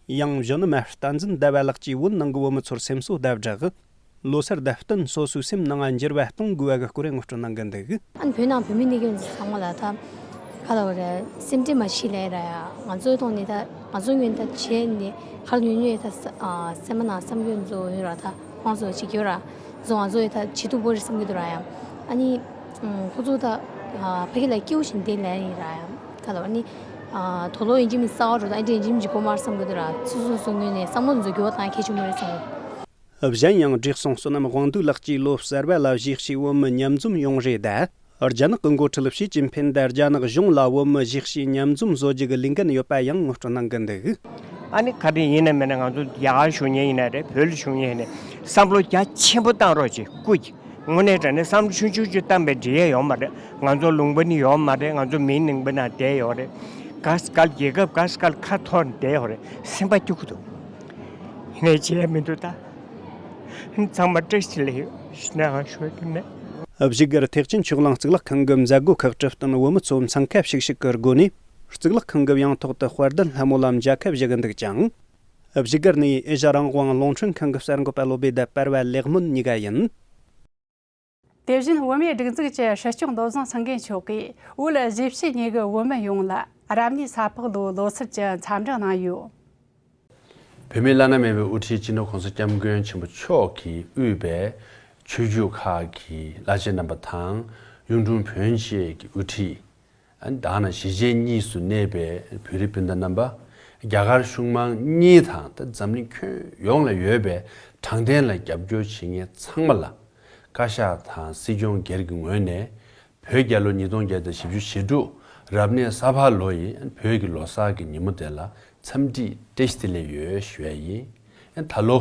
ཡང་གཞོན་ནུ་མ་བསྟན་འཛིན་ཟླ་བ་ལགས་ཀྱིས་བོད་ནང་གི་བོད་མི་ཚོར་སེམས་གསོ་ལྟ་བསྒྲགས། ལོ་སར་དང་བསྟུན་སོ་སོའི་སེམས་ནང་འགྱུར་བ་གཏོང་དགོས་པ་གི་སྐོར་ངོ་སྤྲོད་གནང་གི་འདུག་ཨ་ནི་བོད་ནང་བོད་མི་གནས་མཁན་ཚང་མ་ལ་ད་ག་ལ་བ་རེད། སེམས་ཁྲལ་མ་བྱེད་ལབ་ར་ཡ། ང་ཚོའི་ཐོག་ནས་ད་ང་ཚོ་ངོས་ནས་ད་བྱས་ནས་ག་རེ་ཉོས་ཉོས་ད་ས་ཨ་སེམས་མ་ནང་བསམ་ཡོད་ཚོ་ཡོད་ར། ད་ཁོང་ཚོ་བྱེད་ཀྱི་ཡོད་ར། ཚོ་ང་ཚོ་ཡི་ད་བྱེད་ཐུབ་པོ་རེད་བསམ་གྱི་འདུག་ར་ཡ། ཨ་ནི་ཁོ་ཚོ་ད་ཕ་གི་ལ་སྐྱིད་པོ་ཞིག་བསྡད་ལབ་ཡིན་ར་ཡ། ག་ལ་བ་ཨ་ནི་དོ་ལོ་ཡིན་གཅིག་མིན་གསར་པ་འགྲོ་ད་ཨ་འདྲ་ཡིན་གཅིག་མིན་གཅིག་དགོས་མ་རེད་བསམ་གྱི་འདུག་ར། སོ་སོ་སོ་ངོས་ནས་བསམ་བློ་འཛུགས་རྒྱུ་བ་དང་གལ་ཆེན་པོ་རེད་བསམ་གྱི་འདུག་གཞན་ཡང་བགྲེས་སོང་བསོད་ནམས་དབང་འདུས་ལགས་ཀྱིས་ལོ་གསར་པ་ལ་གཞིས་བྱེས་བོད་མི་མཉམ་འཛོམས་ཡོང་རེ་དང་། རྒྱ་ནག་གི་འགོ་ཁྲིད་ཞི་ཅིན་ཕིན་དང་རྒྱ་ནག་གཞུང་ལ་བོད་མི་གཞིས་བྱེས་མཉམ་འཛོམས་བཟོ་རྒྱུ་གི་ལས་འགན་ཡོད་པ་ཡང་ངོ་སྤྲོད་གནང་གི་འདུག་ཨ་ནི་ག་རེ་ཡིན་ན་མིན་ན་ང་ཚོ་རྒྱ་གར་བཞུགས་མཁན་ཡིན་ན་རེད། བོད་ལ་བཞུགས་མཁན་ཡིན་ན་བསམ་བློ་རྒྱ་ཆེན་པོ་བཏང་རོགས་གྱིས། སྐུ་གི་ དངོས་གནས་དྲང་གནས་བསམ་བློ་ཆུང་ཆུང་ཅིག་བཏང་པའི་འབྲེལ་ཡས་ཡོད་མ་རེད། ང་ཚོ་ལུང་པ་ནི་ཡོད་མ་རེད། ང་ཚོ་མིང་ནང་པ་ན་བསྡད་ཡོད་རེད། ག་སྐལ་རྒྱལ་ཁབ་ག་སྐལ་ཁ་འཐོར་བསྡད་ཡོད་རེད། སེམས་པ་སྐྱོ་གི་འདུག་ཡིན་ནའི་བྱེད་ཡས་མི་འདུག་ད། ཚང་མ་བཀྲ་ཤིས་བདེ་ལེགས་ཡོད་ཞུ་ན་ཧང་ཞུ་བའི་གི་མེད། བཞུགས་སྒར་ཐེག་ཆེན་ཆོས་གླིང་གཙུག་ལག་ཁང་གི་མཛད་སྒོ་ཁག་གྲུབ་སྟོན། བོད་མི་ཚོ་འཚང་ཁ་ཤིག་ཤིག་གི་སྒོ་ནས་གཙུག་ལག་ཁང་གི་ཡང་ཐོག་ཏུ་དཔལ་ལྡན་ལྷ་མོ་ལ་མཇལ་ཁ་ཞུ་གི་འདུག་ཅིང་། བཞུགས་སྒར་ནས་ཨེ་ཤ་རང་དབང་རླུང་འཕྲིན་ཁང་གི་གསར་འགོད་པ་བློ་བྷེ་དང་པར་བ་ལེགས་སྨོན་གཉིས་ཀ་ཡིན། དེ་བཞིན་བོད་མིའི་སྒྲིག་འཛུགས་ཀྱི་སྲིད་སྐྱོང་བློ་བཟང་སེང་གེ་མཆོག་གིས་བོད་གཞིས་བྱེས་གཉིས་ཀྱི་བོད་མི་ཡོངས་ལ་རབ་གནས་ས་ཕག་ལོའི་ལོ་གསར་གྱི་འཚམས་འདྲི་གནང་ཡོད། བོད་མིའི་བླ་ན་མེད་པའི་དབུ་ཁྲིད་སྤྱི་ནོར་གོང་ས་སྐྱབས་མགོན་ཆེན་པོ་མཆོག་གིས་དབུས་པའི་ཆོས་བརྒྱུད་ཁག་གི་བླ་ཆེན་རྣམ་པ་དང་གཡུང་དྲུང་བོན་བཅས་ཀྱི་དབུ་ཁྲིད། ཨ་ནི་ད་ག་ནང་གཞིས་བྱེས་གཉིས་སུ་གནས་པའི་བོད་རིགས་སྤུན་ཟླ་རྣམ་པ། རྒྱ་གར་གཞུང་མང་གཉིས་དང་ད་འཛམ་གླིང་ཁྱོན་ཡོངས་ལ་ཡོད་པའི་དྲང་བདེན་ལ་རྒྱབ་སྐྱོར་བྱེད་མཁན་ཚང་མ་ལ་བཀའ་ཤག་དང་སྲིད་སྐྱོང་སྒེར་གྱི་ངོས་ནས་བོད་རྒྱལ་ལོ་ཉིས་སྟོང་བརྒྱ་དང་བཞི་བཅུ་ཞེ་དྲུག་རབ་གནས་ས་ཕག་ལོ་ཡི་བོད་ཀྱི་ལོ་གསར་གྱི་ཉིན་མོ་དེ་ལ་འཚམས་འདྲི་བཀྲ་ཤིས་བདེ་ལེགས་ཡོད་ཞུ་ཡ་ཡིན། ད་ལོ་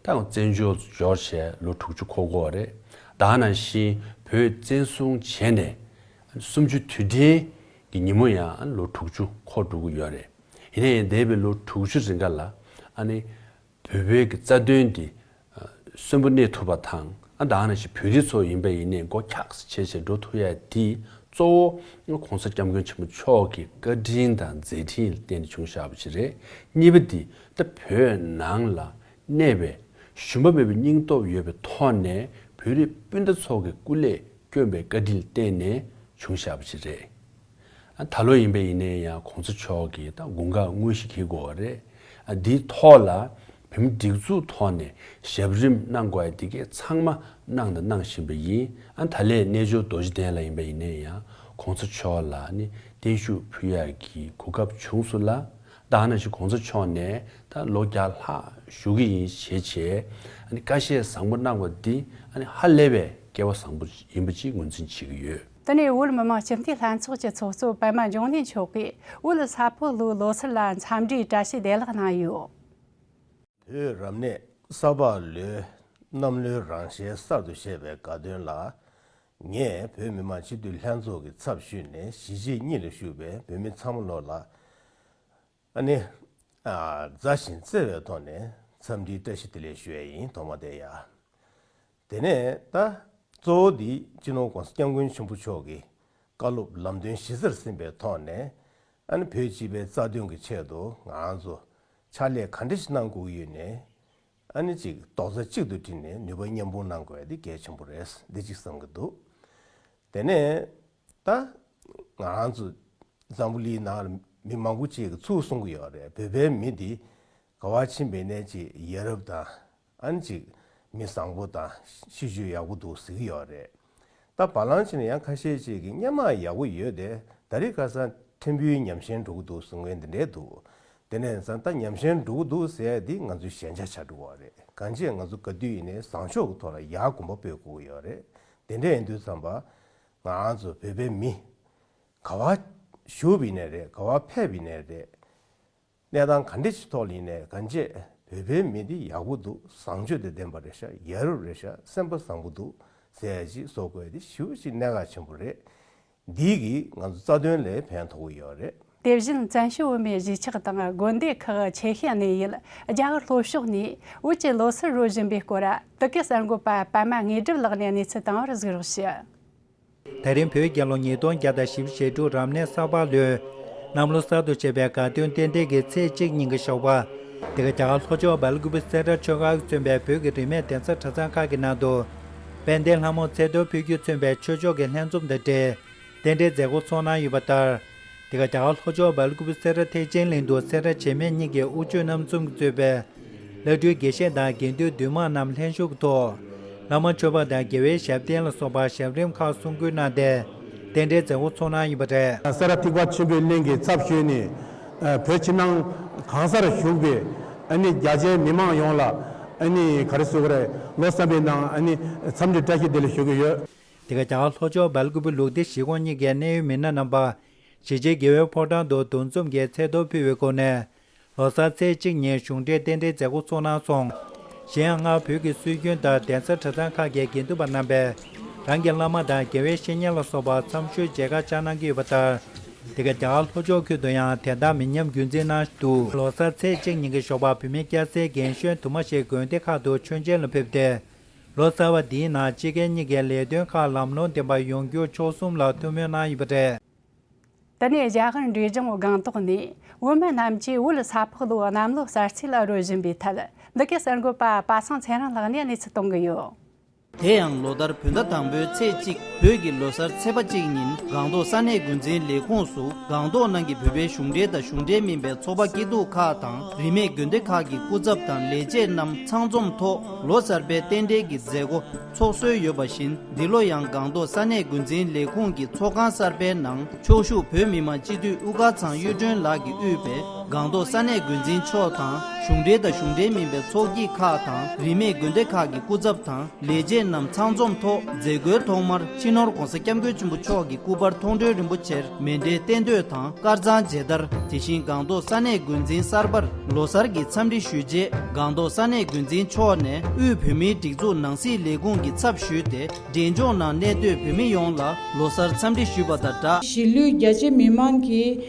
ད་བཙན་བྱོལ་དུ་འབྱོར་བྱས་ལོ་དྲུག་ཅུ་འཁོར་གྱི་ཡོད་རེད། ད་ག་ནང་བཞིན་བོད་བཙན་བཟུང་བྱས་ནས་སུམ་ཅུ་དུས་དྲན་གྱི་ཉིན་མོ་ཡང་ལོ་དྲུག་ཅུ་འཁོར་འགྲོ་གི་ཡོད་རེད། ཡིན་ན་ཡང་འདས་པའི་ལོ་དྲུག་ཅུ་རིང་ག་ལ་ཨ་ནི་བོད་པའི་གི་རྩ་དོན་འདི་གསོན་པོ་གནས་ཐུབ་པ་དང་། ཨ་ད་ག་ནང་བཞིན་བོད་རིགས་ཚོ་ཡིན་པ་ཡིན་ནའི་མགོ་འཁྱགས་སེ་བྱས་བྱས་འགྲོ་ཐུབ་ཡ་དེ་གཙོ་བོ་༸གོང་ས་༸སྐྱབས་མགོན་ཆེན་པོ་མཆོག་གི་བཀའ་དྲིན་དང་མཛད་འཕྲིན་ལ་བརྟེན་ནས་བྱུང་བཞག་པ་ཞིག་རེད། གཉིས་པ་འདི་ད་བོད་ནང་ལ་གནས་པའི་ཞུམ་པ་མེད་པའི་སྙིང་སྟོབས་ཡོད་པའི་ཐོག་ནས་བོད་རིགས་སྤུན་ཟླ་ཚོ་གི་སྐུ་ལས་བསྐྱོན་པའི་བཀའ་དྲིན་ལ་བརྟེན་ནས་བྱུང་བཞག་པ་ཞིག་རེད། ཨ་ད་ལོ་ཡིན་པ་ཡིན་ནའི་ཡང་གོང་ས་མཆོག་གིས་ད་དགུང་གྲངས་དངོས་གཞི་འཁེལ་དགོས་པ་རེད། ཨ་འདིའི་ཐོག་ལ་བོད་མི་སྒྲིག་འཛུགས་ཐོག་ནས་ཞབས་རིམ་གནང་དགོས་ཡ་འདི་གས་ཚང་མ་གནང་དང་གནང་བཞིན་པ་ཡིན། ཨ་ད་ལན་རྣལ་འབྱོར་རྡོ་རྗེ་གདན་ལ་ཡིན་པ་ཡིན་ནའི་ཡང་གོང་ས་མཆོག་ལ་ནི་བརྟན་བཞུགས་ཕུལ་ཡ་གི་གོ་སྐབས་བྱུང་སོང་ལ། ད་ག་ནང་བཞིན་གོང་ས་མཆོག་ནས་ད་ལོ་བརྒྱ་ལྷག་བཞུགས་ཀྱི་ཡིན་ཞེས་བྱས་ཨ་ནི་བཀའ་བཤད་བཟང་པོ་གནང་བ་འདི་ཨ་ནི་ཧ་ལས་པའི་སྐལ་བ་བཟང་པོ་ཡིན་པ་ཅིག་ངོས་འཛིན་བྱེད་ཀྱི་ཡོད། དེ་ནས་བོད་མི་མང་སྤྱི་འཐུས་ལྷན་ཚོགས་ཀྱི་ཚོགས་གཙོ་པད་མ་འབྱུང་གནས་མཆོག་གིས་བོད་ས་ཕག་ལོའི་ལོ་གསར་ལ་འཚམས་འདྲིའི་བཀྲ་ཤིས་བདེ་ལེགས་གནང་ཡོད། བོད་རབ་གནས་ས་ཕག་ལོའི་གནམ་ལོའི་རང་ཞལ་གསར་དུ་བཞད་པའི་དགའ་སྟོན་ལ། ངས་བོད་མི་མང་སྤྱི་འཐུས་ལྷན་ཚོགས་ཀྱི་ཚབ་ཞུས་ནས་གཞིས་བྱེས་གཉིས་ལ་བཞུགས་པའི་བོད་མི་ཚང་མ་ལོ་ལ་ཨ་ནི་ཨ་མཛའ་ཞིང་བརྩེ་བའི་ཐོག་ནས་འཚམས་འདྲིའི་བཀྲ་ཤིས་བདེ་ལེགས་ཞུ་ཡ་ཡིན། ཐོག་མ་དེ་ཡ། དེ་ནས་ད་གཙོ་བོ་འདི་སྤྱི་ནོར་༸གོང་ས་༸སྐྱབས་མགོན་ཆེན་པོ་མཆོག་གི་བཀའ་སློབ་ལམ་སྟོན་གཞི་རྩར་ཟིན་པའི་ཐོག་ནས་ཨ་ནི་བོད་སྤྱི་པའི་རྩ་དོན་གྱི་ཆེད་དུ་ང་རང་ཚོ་ཕྱག་ལས་ག་འདྲ་ཞིག་གནང་དགོས་ཀྱི་ཡོད་ནའི་ཨ་ནི་ཅིག་རྡོག་རྩ་གཅིག་ཏུ་སྒྲིལ་ནས་ནུས་པ་མཉམ་སྤུངས་གནང་དགོས་ཡ་དེ་གལ་ཆེན་པོ་རེད་འདི་གཅིག་བསམ་གྱི་འདུག་དེ་ནས་ད་ང་རང་ཚོ་འཛམ་བུ་གླིང་ནང་ལ་མི་མང་པོ་ཅིག་གིས་ཚུར་གསུང་གི་ཡོད་རེད། བོད་པའི་མི་འདི་ག་པར་ཕྱིན་པ་ཡིན་ནའི་ཅིག་ཡ་རབས་དང་ཨ་ནི་ཅིག་མི་བཟང་པོ་དང་གཤིས་སྤྱོད་ཡག་པོ་འདུག་ཟེར་གྱི་ཡོད་རེད། ད་བར་ལམ་ཅིག་ནས་ཡང་ཁ་ཤས་ཅིག་གིས་སྔོན་མ་ཡག་པོ་ཡོད་དེ་ད་རེས་ཁ་སང་ཕྲན་བུའི་ཉམས་ཞན་འགྲོ་གི་འདུག་གསུང་མཁན་འདི་འདྲས་འདུག་དེ་ནས་ཙང་ད་ཉམས་ཞན་འགྲོ་གི་འདུག་ཟེར་ཡ་འདི་ང་ཚོའི་ཞན་ཆ་ཆགས་འགྲོ་གི་རེད། གང་ཅི་ང་ཚོ་ག་དུས་ཡིན་ནའི་བཟང་ཕྱོགས་ཀྱི་ཐོག་ལ་ཡར་གོམ་པ་སྤོས་དགོས་ཀྱི་ཡོད་རེད། དེ་འདྲས་ཡིན་དུས་ཙམ་པ་ང་རང་ཚོ་བོད་པའི་མི་ག་པར་བཞུགས་པ་ཡིན་ནའི་རེད། ག་པར་ཕེབས་པ་ཡིན་ནའི་རེད། གནས་སྟངས་ག་འདྲ་ཞིག་ཐོག་ལ་ཡིན་ནའི་གང་ཅི་བོད་པའི་མི་འདི་ཡག་པོ་འདུག་བཟང་སྤྱོད་དང་ལྡན་པ་རེད་ཤག་ཡ་རབས་རེད་ཤག་སེམས་པ་བཟང་པོ་འདུག་ཟེར་ཡ་ཅིག་བཟོ་དགོས་ཡ་འདི་ཞེ་པོ་ཅིག་གནད་འགག་ཆེན་པོ་རེད། འདི་གིས་ང་ཚོ་རྩ་དོན་ལ་ཕན་ཐོགས་ཀྱི་ཡོད་རེད། དེ་བཞིན་བཙན་བྱོལ་བོད་མིའི་གཞིས་ཆགས་དང་དགོན་སྡེ་ཁག་ཆེ་ཤོས་གནས་ཡུལ་རྒྱ་གར་ལྷོ་ཕྱོགས་ནས་བོད་ཀྱི་ལོ་གསར་རོལ་བཞིན་པའི་སྐོར་དེ་གའི་གསར་འགོད་པ་པད་མ་དངོས་གྲུབ་ལགས་ནས་གནས་ཚུལ་བཏང་བར་གཟིགས་རོགས་ཞུ། ད་རིང་བོད་རྒྱལ་ལོ་ཉིས་སྟོང་བརྒྱ་དང་བཞི་བཅུ་ཞེ་དྲུག་རབ་གནས་ས་ཕག་ལོའི་གནམ་ལོ་གསར་དུ་བཞད་པའི་དགའ་སྟོན་རྟེན་འབྲེལ་གྱི་ཚེས་གཅིག་ཉིན་གྱི་ཞོགས་པ། འདི་ག་རྒྱ་གར་ལྷོ་ཕྱོགས་སྦེལ་ཀུ་པེ་སེ་ར་ཆོས་སྒར་གྱིས་མཚོན་པའི་བོད་ཀྱི་རིས་མེད་གདན་ས་གྲྭ་ཚང་ཁག་གི་ནང་དུ། དཔལ་ལྡན་ལྷ་མོར་ཚེ་ཐར་ཕུལ་རྒྱུས་མཚོན་པའི་ཆོས་ཕྱོགས་ཀྱི་ལྷན་འཛོམས་དང་འབྲེལ། རྟེན་འབྲེལ་མཛད་སྒོ་ཚོགས་གནང་ཡོད་པ་ལྟར། འདི་ག་རྒྱ་གར་ལྷོ་ཕྱོགས་སྦེལ་ཀུ་པེ་སེ་ར་ཐེག་ཆེན་གླིང་དུ་སེ་ར་བྱེས་སྨད་གཉིས་ཀྱི་དབུ་ཆོས་རྣམ་གསུམ་གྱིས་གཙོས་པའི་བླ་སྤྲུལ་དགེ་བཤེས་དང་དགེ་འདུན་འདུས་མང་རྣམས་ལྷན་ཞུགས་ཀྱི་ཐོག་བླ་མ་མཆོད་པ་དང་དགེ་བའི་ཞབས་བརྟན་ལ་སོགས་པ་ཞབས་རིམ་ཁག་གསུང་བསྐུལ་གནང་སྟེ་རྟེན་འབྲེལ་མཛད་སྒོ་ཚོགས་གནང་ཡོད་པ་རེད། སེ་ར་ཐེག་པ་ཆེན་པོའི་གླིང་གི་ཚབ་ཞུས་ནས་བོད་ཕྱི་ནང་གང་སར་བཞུགས་པའི་ཨ་ནི་རྒྱ་ཆེའི་མི་མང་ཡོངས་ལ་ཨ་ནི་ག་རེ་ཟེར་དགོས་རེད། ལོ་གསར་པའི་ནང་ཨ་ནི་འཚམས་འདྲི་བཀྲ་ཤིས་བདེ་ལེགས་ཞུ་གི་ཡོད། འདི་ག་རྒྱ་གར་ལྷོ་ཕྱོགས་སྦེལ་ཀུ་པེ་ལུགས་བདེ་གཞིས་ཁོངས་གཉིས་ཀའི་གནད་ཡོད་མི་སྣ་རྣམ་པ། གཞིས་བྱེས་དགེ་འོས་ཕོ་བྲང་དུ་འདུ་འཛོམས་ཀྱིས་ཚེ་ཐར་ཕུལ་བའི་སྒོ་ནས། ལོ་གསར་ཚེས་གཅིག་ཉིན་གཞུང་འབྲེལ་རྟེན་འབྲེལ་མཛད་སྒོ་ཚོགས་གནང་སོང་། གཞན་ཡང་སྔར་བོད་ཀྱི་སྲོལ་རྒྱུན་ལྟར་གདན་ས་གྲྭ་ཚང་ཁག་གི་དགེ་འདུན་པ་རྣམ་པས་རང་གི་བླ་མ་དང་དགེ་བའི་བཤེས་གཉེན་ལ་སོགས་པ་མཚམས་ཞུས་མཇལ་ཁ་བཅར་གནང་གི་ཡོད་པ་ལྟར། འདི་ག་རྒྱ་གར་ལྷོ་ཕྱོགས་ཁུལ་དུ་ཡང་དེ་ལྟར་མི་ཉམས་རྒྱུན་འཛིན་གནང་བཞིན་འདུག་ལོ་གསར་ཚེས་གཅིག་ཉིན་གྱི་ཞོགས་པར་བོད་མི་སྐྱ་སེར་རྒན་གཞོན་དུ་མ་ཞིག་དགོན་སྡེ་ཁག་ཏུ་མཆོད་མཇལ་ལ་ཕེབས་ཏེ། ལོ་གསར་བ་འདིའི་ནང་སྤྱི་སྒེར་གཉིས་ཀྱི་ལས་དོན་ཁག་ལམ་ལྷོང་ལྡན་པ་ཡོང་རྒྱུ་ཕྱོགས་གསུམ་ལ་ཐུགས་སྨོན་གནང་ཡོད་པ་རེད། དེ་ནས་རྒྱ་གར་འབྲས་ལྗོངས་སྒང་ཏོག་ནས་བོད་མི་རྣམས་ཀྱིས་བོད་ས་ཕག་ལོའི་གནམ་ལོ་གསར་ཚེས་ལ་རོལ་བཞིན་པའི་ཐད། འདི་གའི་གསར་འགོད་པ་པ་སངས་ཚེ་རིང་ལགས་ནས་གནས་ཚུལ་གཏོང་གི་ཡོད། དེ་ཡང་ལོ་ལྟར་བོད་ཟླ་དང་པོའི་ཚེས་གཅིག་བོད་ཀྱི་ལོ་གསར་ཚེས་པ་གཅིག་ཉིན་སྒང་ཏོག་ས་གནས་འགོ་འཛིན་ལས་ཁུངས་སུ་སྒང་ཏོག་ནང་གི་བོད་པའི་གཞུང་འབྲེལ་དང་གཞུང་འབྲེལ་མིན་པའི་ཚོགས་པ་སྐྱིད་སྡུག་ཁག་དང་རིས་མེད་དགོན་སྡེ་ཁག་གི་སྐུ་ཚབ་དང་ལས་བྱེད་རྣམས་ཚང་འཛོམས་ཐོག་ལོ་གསར་པའི་རྟེན་འབྲེལ་གྱི་མཛད་སྒོ་ཚོགས་སྲོལ་ཡོད་པ་བཞིན། འདི་ལོ་ཡང་སྒང་ཏོག་ས་གནས་འགོ་འཛིན་ལས་ཁུངས་ཀྱི་ཚོགས་ཁང་གསར་པའི་ནང་ཕྱོགས་བཞུགས་བོད་མི་མང་སྤྱི་འཐུས་དབུ་དཀར་ཚང་གཡུ་སྒྲོན་ལགས་ཀྱིས་དབུས་པའི་སྒང་ཏོག་ས་གནས་འགོ་འཛིན་མཆོག་དང་གཞུང་འབྲེལ་དང་གཞུང་འབྲེལ་མིན་པའི་ཚོགས་སྐྱིད་ཁག་དང་རིས་མེད་དགོན་སྡེ་ཁག་གི་སྐུ་ཚབ་དང་ལས་བྱེད་རྣམས་ཚང་འཛོམས་ཐོག་མཛད་སྒོའི་ཐོག་མར་སྤྱི་ནོར་༧གོང་ས་༧སྐྱབས་མགོན་ཆེན་པོ་མཆོག་གི་སྐུ་པར་མཐོང་གྲོལ་རིན་པོ་ཆེར་མཎྜལ་རྟེན་མདོས་དང་དཀར་གཙང་མཇལ་དར། དེ་བཞིན་སྒང་ཏོག་ས་གནས་འགོ་འཛིན་གསར་པར་ལོ་གསར་གྱི་འཚམས་འདྲི་ཞུས་རྗེས། སྒང་ཏོག་ས་གནས་འགོ་འཛིན་མཆོག་ནས་དབུས་བོད་མིའི་སྒྲིག་འཛུགས་ནང་སྲིད་ལས་ཁུངས་ཀྱི་ཚབ་ཞུས་ཏེ། འབྲས་ལྗོངས་ནང་གནས་སྡོད་བོད་མི་ཡོངས་ལ་ལོ་གསར་འཚམས་འདྲི་ཞུས་པ་དང་སྦྲགས། གཞིས་ལུས་རྒྱ་ཆེ་མི་མང་གི་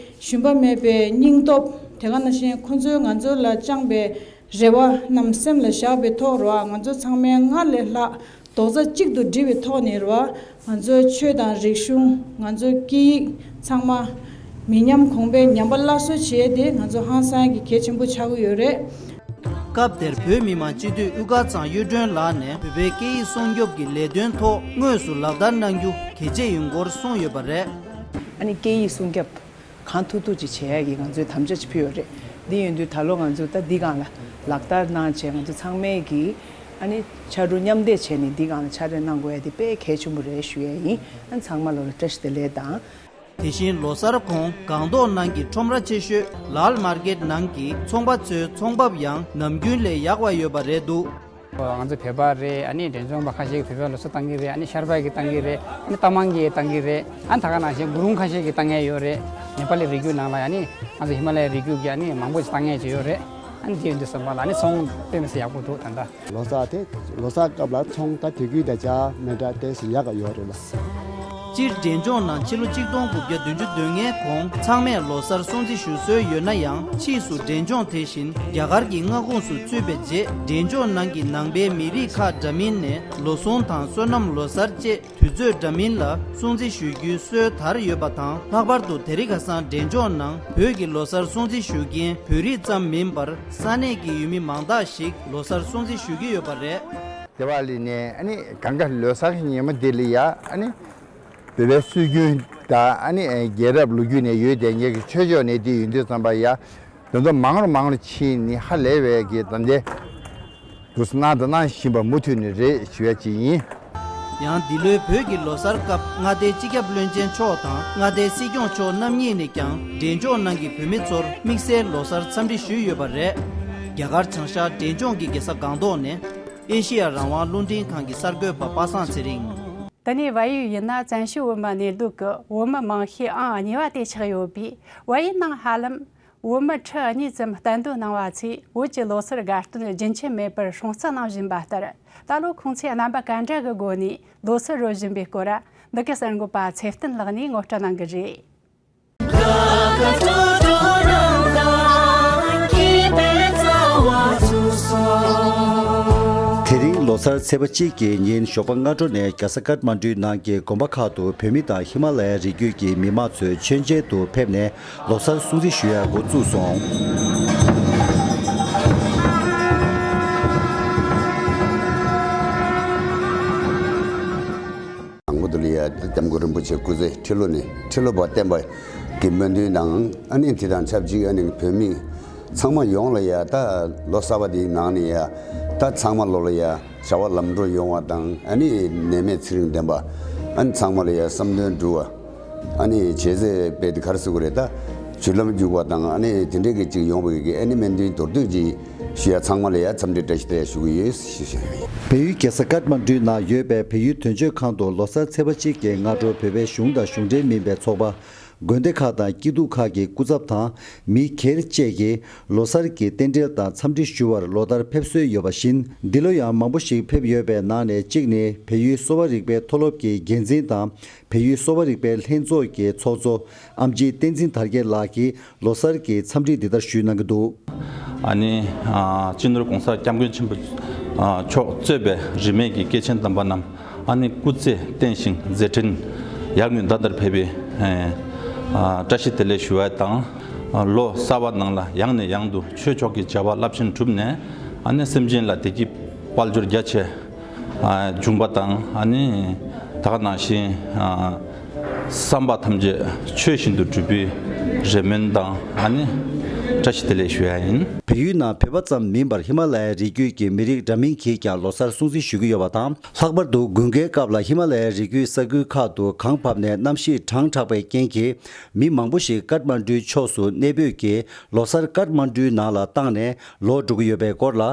ཞུམ་པ་མེད་པའི་སྙིང་སྟོབས། དེ་ག་ནང་བཞིན་ཁོ་ཚོས་ང་ཚོ་ལ་བཅངས་པའི་རེ་བ་རྣམས་སེམས་ལ་བཞག་པའི་ཐོག་རུ། ང་ཚོ་ཚང་མས་སྔར་ལས་ལྷག་རྡོག་རྩ་གཅིག་ཏུ་སྒྲིལ་བའི་ཐོག་ནས་རུ། ང་ཚོའི་ཆོས་དང་རིག་གཞུང་། ང་ཚོའི་སྐད་ཡིག་ཚང་མ་མི་ཉམས་གོང་འཕེལ་ཉམས་པ་སླར་གསོ་བྱེད་དེ་ང་ཚོ་ཧང་སང་གི་གལ་ཆེན་པོ་ཆགས་ཀྱི་ཡོད་རེད། སྐབས་དེར་བོད་མི་མང་སྤྱི་འཐུས་དབུ་དཀར་ཚང་གཡུ་སྒྲོན་ལགས་ནས་བོད་པའི་སྐད་ཡིག་སྲུང་སྐྱོབ་ཀྱི་ལས་དོན་ཐོག་དངོས་སུ་ལག་བསྟར་གནང་རྒྱུ་གལ་ཆེ་ཡིན་སྐོར་གསུངས་ཡོད་པ་རེད། ཨ་ནི་སྐད་ཡིག་སྲུང་སྐྱོབ་གང་ཐུབ་ཐུབ་ཅིག་བྱེད་ཡ་གི་ང་ཚོས་དམ་བཅའ་ཅིག་ཕུལ་ཡོད་རེད། འདི་ཡིན་དུས་ད་ལོ་ང་ཚོས་ད་འདི་སྒང་ལ་ལག་བསྟར་གནང་བྱས། ང་ཚོ་ཚང་མས་ཀྱིས་ཨ་ནི་ཕྱར་གྲུ་མཉམ་འདེགས་བྱས་ནས་འདི་སྒང་ལ་ཕྱག་ལས་གནང་དགོས་ཡ་དེ་དཔེ་གལ་ཆེན་པོ་རེད་ཞུ་ཡ་ཡིན། ཨ་ནི་ཚང་མ་ལོ་ལ་བཀྲ་ཤིས་བདེ་ལེགས་དང་། དེ་བཞིན་ལོ་གསར་གོང་སྒང་ཏོག་ནང་གི་ཁྲོམ་ར་ཆེ་ཤོས་ལཱལ་མར་ཀེད་ནང་གི་ཚོང་པ་ཚོའི་ཚོང་འབབ་ཡང་ནམ་རྒྱུན་ལས་ཡག་པ་ཡོད་པ་རེད་འདུག་ང་ཚོ་བོད་པ་རེད། ཨ་ནི་འབྲས་ལྗོངས་པ་ཁ་ཤས་ཀྱིས་བོད་པའི་ལོ་གསར་བཏང་གི་རེད། ཨ་ནི་ཤར་པ་གིས་བཏང་གི་རེད། ཨ་ནི་རྟ་མང་གིས་བཏང་གི་རེད། ཨ་ནི་ད་ག་ནང་བཞིན་གུ་རུང་ཁ་ཤས་ཀྱིས་བཏང་མཁན་ཡོད་རེད། ནེ་པ་ལི་རི་རྒྱུད་ནང་ལ་ཨ་ནི་ང་ཚོ་ཧི་མ་ལ་ཡའི་རི་རྒྱུད་ཀྱི་ཨ་ནི་མང་པོ་ཞིག་བཏང་མཁན་ཅིག་ཡོད་རེད། ཨ་ནི་དེ་ཡིན་དུས་ཙམ་པ་ལ་ཨ་ནི་ཚོང་དཔེ་མི་སྲིད་ཡག་པོ་འདུག་ད་ལྟ། ལོ་གསར་དེ། ལོ་གསར་སྐབས་ལ་ཚོང་ད་དུས་རྒྱུན་དང་ཅ་མེད་འདྲ་ཏོག་ཙམ་ཡག་ག་ཡོད་རེད་ལ། སྤྱིར་འབྲས་ལྗོངས་ནང་ཕྱི་ལོ་ཆིག་སྟོང་དགུ་བརྒྱ་བདུན་ཅུ་དོན་ལྔའི་གོང་ཚང་མས་ལོ་གསར་སྲུང་བརྩི་ཞུ་སྲོལ་ཡོད་ན་ཡང་། ཕྱིས་སུ་འབྲས་ལྗོངས་དེ་བཞིན་རྒྱ་གར་གྱི་མངའ་ཁོངས་སུ་ཚུད་པའི་རྗེས། འབྲས་ལྗོངས་ནང་གི་ནང་པའི་མི་རིགས་ཁག་འདྲ་མིན་ནས་ལོ་གསུམ་དང་སོ་ནམ་ལོ་གསར་བཅས་དུས་ཚོད་འདྲ་མིན་ལ་སྲུང་བརྩི་ཞུ་རྒྱུའི་སྲོལ་དར་ཡོད་པ་དང་། ལྷག་པར་དུ་དེ་རིང་ཁ་སང་འབྲས་ལྗོངས་ནང་བོད་ཀྱི་ལོ་གསར་སྲུང་བརྩི་ཞུ་མཁན་བོད་རིགས་ཙམ་མིན་པར། ས་གནས་ཀྱི་ཡུལ་མི་མང་དག་ཞིག་ལོ་གསར་སྲུང་བརྩི་ཞུ་གི་ཡོད་པ་རེད། དེ་བ་ལི་ནས་ཨ་ནི་གང་ག་ལོ་གསར་གྱི་ཉིན་མོ་འདི་ལ་ཡ། ཨ་ནི་བོད་པའི་སྲོལ་རྒྱུན་དང་། ཨ་ནི་རྒྱལ་རབས་ལོ་རྒྱུས་ནས་ཡོད་བསྡད་མཁན་གྱི་ཆོས་ཕྱོགས་ནས་འདི་ཡིན་དུས་ཙམ་པ་ཡ། དོན་དུ་མང་རུ་མང་རུ་ཕྱིན་ནི་ཧ་ལས་པའི་གི་ད་ལྟའི་དུ་གནང་དང་གནང་བཞིན་པ་མུ་མཐུད་ནས་རེད་ཞུ་ཡ་ཅིག་ཡིན། ཡང་འདི་ལོའི་བོད་ཀྱི་ལོ་གསར་སྐབས་མངའ་སྡེའི་སྤྱི་ཁྱབ་བློན་ཆེན་མཆོག་དང་མངའ་སྡེའི་སྲིད་སྐྱོང་མཆོག་རྣམ་གཉིས་ནས་ཀྱང་འབྲས་ལྗོངས་ནང་གི་བོད་མི་ཚོར་དམིགས་བསལ་ལོ་གསར་འཚམས་འདྲི་ཞུས་ཡོད་པ་རེད། རྒྱ་གར་བྱང་ཤར་འབྲས་ལྗོངས་ཀྱི་རྒྱལ་ས་སྒང་ཏོག་ནས་ཨེ་ཤེ་ཡ་རང་དབང་རླུང་འཕྲིན་ཁང་གི་གསར་འགོད་པ་པ་སངས་ཚེ་རིང་། དེ་ནས་བལ་ཡུལ་ཡིན་ན་བཙན་བྱོལ་བོད་མི་གནས་ལུགས་ཀྱི་བོད་མི་མང་ཤོས་ཨང་གཉིས་པ་དེ་ཆགས་ཡོད་པས། བལ་ཡུལ་ནང་ཧ་ལམ་བོད་མི་ཁྲི་གཉིས་ཙམ་གཏན་སྡོད་གནང་བ་ཚོས་བོད་ཀྱི་ལོ་གསར་དགའ་སྟོན་རྒྱུན་ཆད་མེད་པར་སྲུང་བརྩི་གནང་བཞིན་པ་ལྟར། ད་ལོ་ཁོང་ཚོས་རྣམ་པ་ག་འདྲ་གི་སྒོ་ནས་ལོ་གསར་རོལ་བཞིན་པའི་སྐོར། འདི་གའི་གསར་འགོད་པ་ཚེ་བརྟན་ལགས་ནས་ངོ་སྤྲོད་གནང་གི་རེད། དེ་རིང་ལོ་གསར་ཚེས་པ་གཅིག་གི་ཉིན་ཞོགས་པ་སྔ་དྲོ་ནས་རྒྱལ་ས་ཀཏ་མན་ཌུའི་ནང་གི་དགོན་པ་ཁག་ཏུ་བོད་མི་དང་ཧི་མ་ལ་ཡའི་རི་རྒྱུད་ཀྱི་མི་མང་ཚོས་མཆོད་མཇལ་དུ་ཕེབས་ནས་ལོ་གསར་སྲུང་བརྩི་ཞུ་ཡ་འགོ་བཙུགས་སོང་། དང་པོ་དེ་ལ་ཡ་སྐྱབས་མགོན་རིན་པོ་ཆེ་སྐུ་ཚེ་ཁྲི་ལོ་ནས་ཁྲི་ལོ་བར་བརྟན་པ་གི་སྨོན་འདུན་དང་། ཨ་ནི་དེ་དང་ཆབས་ཅིག་ཨ་ནི་བོད་མི་ཚང་མ་ཡོངས་ལ་ཡ་ད་ལོ་གསར་པ་དེའི་ནང་ནས་ཡ་ད་ཚང་མ་ལོ་ལ་ཡ་བྱ་བ་ལམ་འགྲོ་ཡོང་བ་དང་། ཨ་ནི་ནད་མེད་ཚེ་རིང་ལྡན་པ། ཨ་ནི་ཚང་མ་ལ་ཡ་བསམ་དོན་འགྲུབ་པ། ཨ་ནི་བྱས་ཚེ་དཔེ་དེ་ག་རེ་ཟེར་དགོས་རེད། ད་རྒྱུ་ལམ་རྒྱུག་པ་དང་། ཨ་ནི་དེ་འདྲའི་གི་ཅིག་ཡོང་བའི་གི་ཨ་ནི་སྨོན་འདུན་མདོར་བསྡུས་ཅིག་ཞུ་ཡ། ཚང་མ་ལ་ཡ་འཚམས་འདྲི་བཀྲ་ཤིས་བདེ་ལེགས་ཞུ་གི་ཡོད་ཞུ་ཞུ། བལ་ཡུལ་རྒྱལ་ས་ཀཏ་མན་ཌུའི་ནང་ཡོད་པའི་བལ་ཡུལ་དོན་གཅོད་ཁང་དུ་ལོ་གསར་ཚེས་པ་གཅིག་གི་སྔ་དྲོ་བོད་པའི་གཞུང་དང་གཞུང་འབྲེལ་མིན་པའི་ཚོགས་པ་ དགོན་སྡེ་ཁག་དང་སྐྱིད་སྡུག་ཁག་གི་སྐུ་ཚབ་དང་མི་སྒེར་བཅས་ཀྱིས་ལོ་གསར་གྱི་རྟེན་འབྲེལ་དང་འཚམས་འདྲི་ཞུ་བར་ལོ་ལྟར་ཕེབས་སྲོལ་ཡོད་པ་བཞིན། འདི་ལོ་ཡང་མང་པོ་ཞིག་ཕེབས་ཡོད་པའི་ནང་ནས་གཅིག་ནི་བལ་ཡུལ་གསོ་བ་རིག་པའི་མཐོ་སློབ་ཀྱི་འགན་འཛིན་དང་། བལ་ཡུལ་གསོ་བ་རིག་པའི་ལྷན་ཚོགས་ཀྱི་ཚོགས་གཙོ་ཨེམ་ཆི་བསྟན་འཛིན་དར་རྒྱས་ལགས་ཀྱིས་ལོ་གསར་གྱི་འཚམས་འདྲི་འདི་ལྟར་ཞུས་གནང་གི་འདུག། ཨ་ནི་ཨ་སྤྱི་ནོར་༸གོང་ས་༸སྐྱབས་མགོན་ཆེན་པོ་ཨ་མཆོག་གཙོས་པའི་རིས་མེད་ཀྱི་སྐྱེས་ཆེན་དམ་པ་རྣམས་ཨ་ནི་སྐུ་ཚེ་བརྟན་ཞིང་མཛད་འཕྲིན་ཡར་ངོའི་ཟླ་ལྟར་འཕེལ་བའི་ཨ་བཀྲ་ཤིས་བདེ་ལེགས་ཞུ་བ་དང་། ཨ་ལོ་གསར་པ་ནང་ལ་ཡང་ནས་ཡང་དུ་ཆོས་ཕྱོགས་ཀྱི་བྱ་བ་རླབས་ཆེན་གྲུབ་ནས་ཨ་ནི་སེམས་ཅན་ལ་བདེ་སྐྱིད་དཔལ་འབྱོར་རྒྱ་ཆེ། ཨ་འབྱུང་བ་དང་ཨ་ནི་ད་ག་ནང་བཞིན་ཨ་བསམ་པ་ཐམས་ཅད་ཆོས་བཞིན་དུ་འགྲུབ་པའི་རེ་སྨོན་དང་ཨ་ནི་བཀྲ་ཤིས་བདེ་ལེགས་ཞུ་ཡ་ཡིན། བལ་ཡུལ་ནང་བོད་པ་ཙམ་མིན་པར་ཧི་མ་ལ་ཡའི་རི་རྒྱུད་ཀྱི་མི་རིགས་འདྲ་མིན་གྱིས་ཀྱང་ལོ་གསར་སྲུང་བརྩི་ཞུ་གི་ཡོད་པ་དང་། ལྷག་པར་དུ་དགུན་ཁའི་སྐབས་ལ་ཧི་མ་ལ་ཡའི་རི་རྒྱུད་ས་ཁུལ་ཁག་ཏུ་གངས་བབས་ནས་གནམ་གཤིས་གྲང་དྲགས་པའི་རྐྱེན་གྱིས་མི་མང་པོ་ཞིག་ཀཏ་མན་ཌུའི་ཕྱོགས་སུ་གནས་སྤོས་ཀྱིས་ལོ་གསར་ཀཏ་མན་ཌུའི་ནང་ལ་བཏང་ནས་ལོག་འགྲོ་གི་ཡོད་པའི་སྐོར་ལ།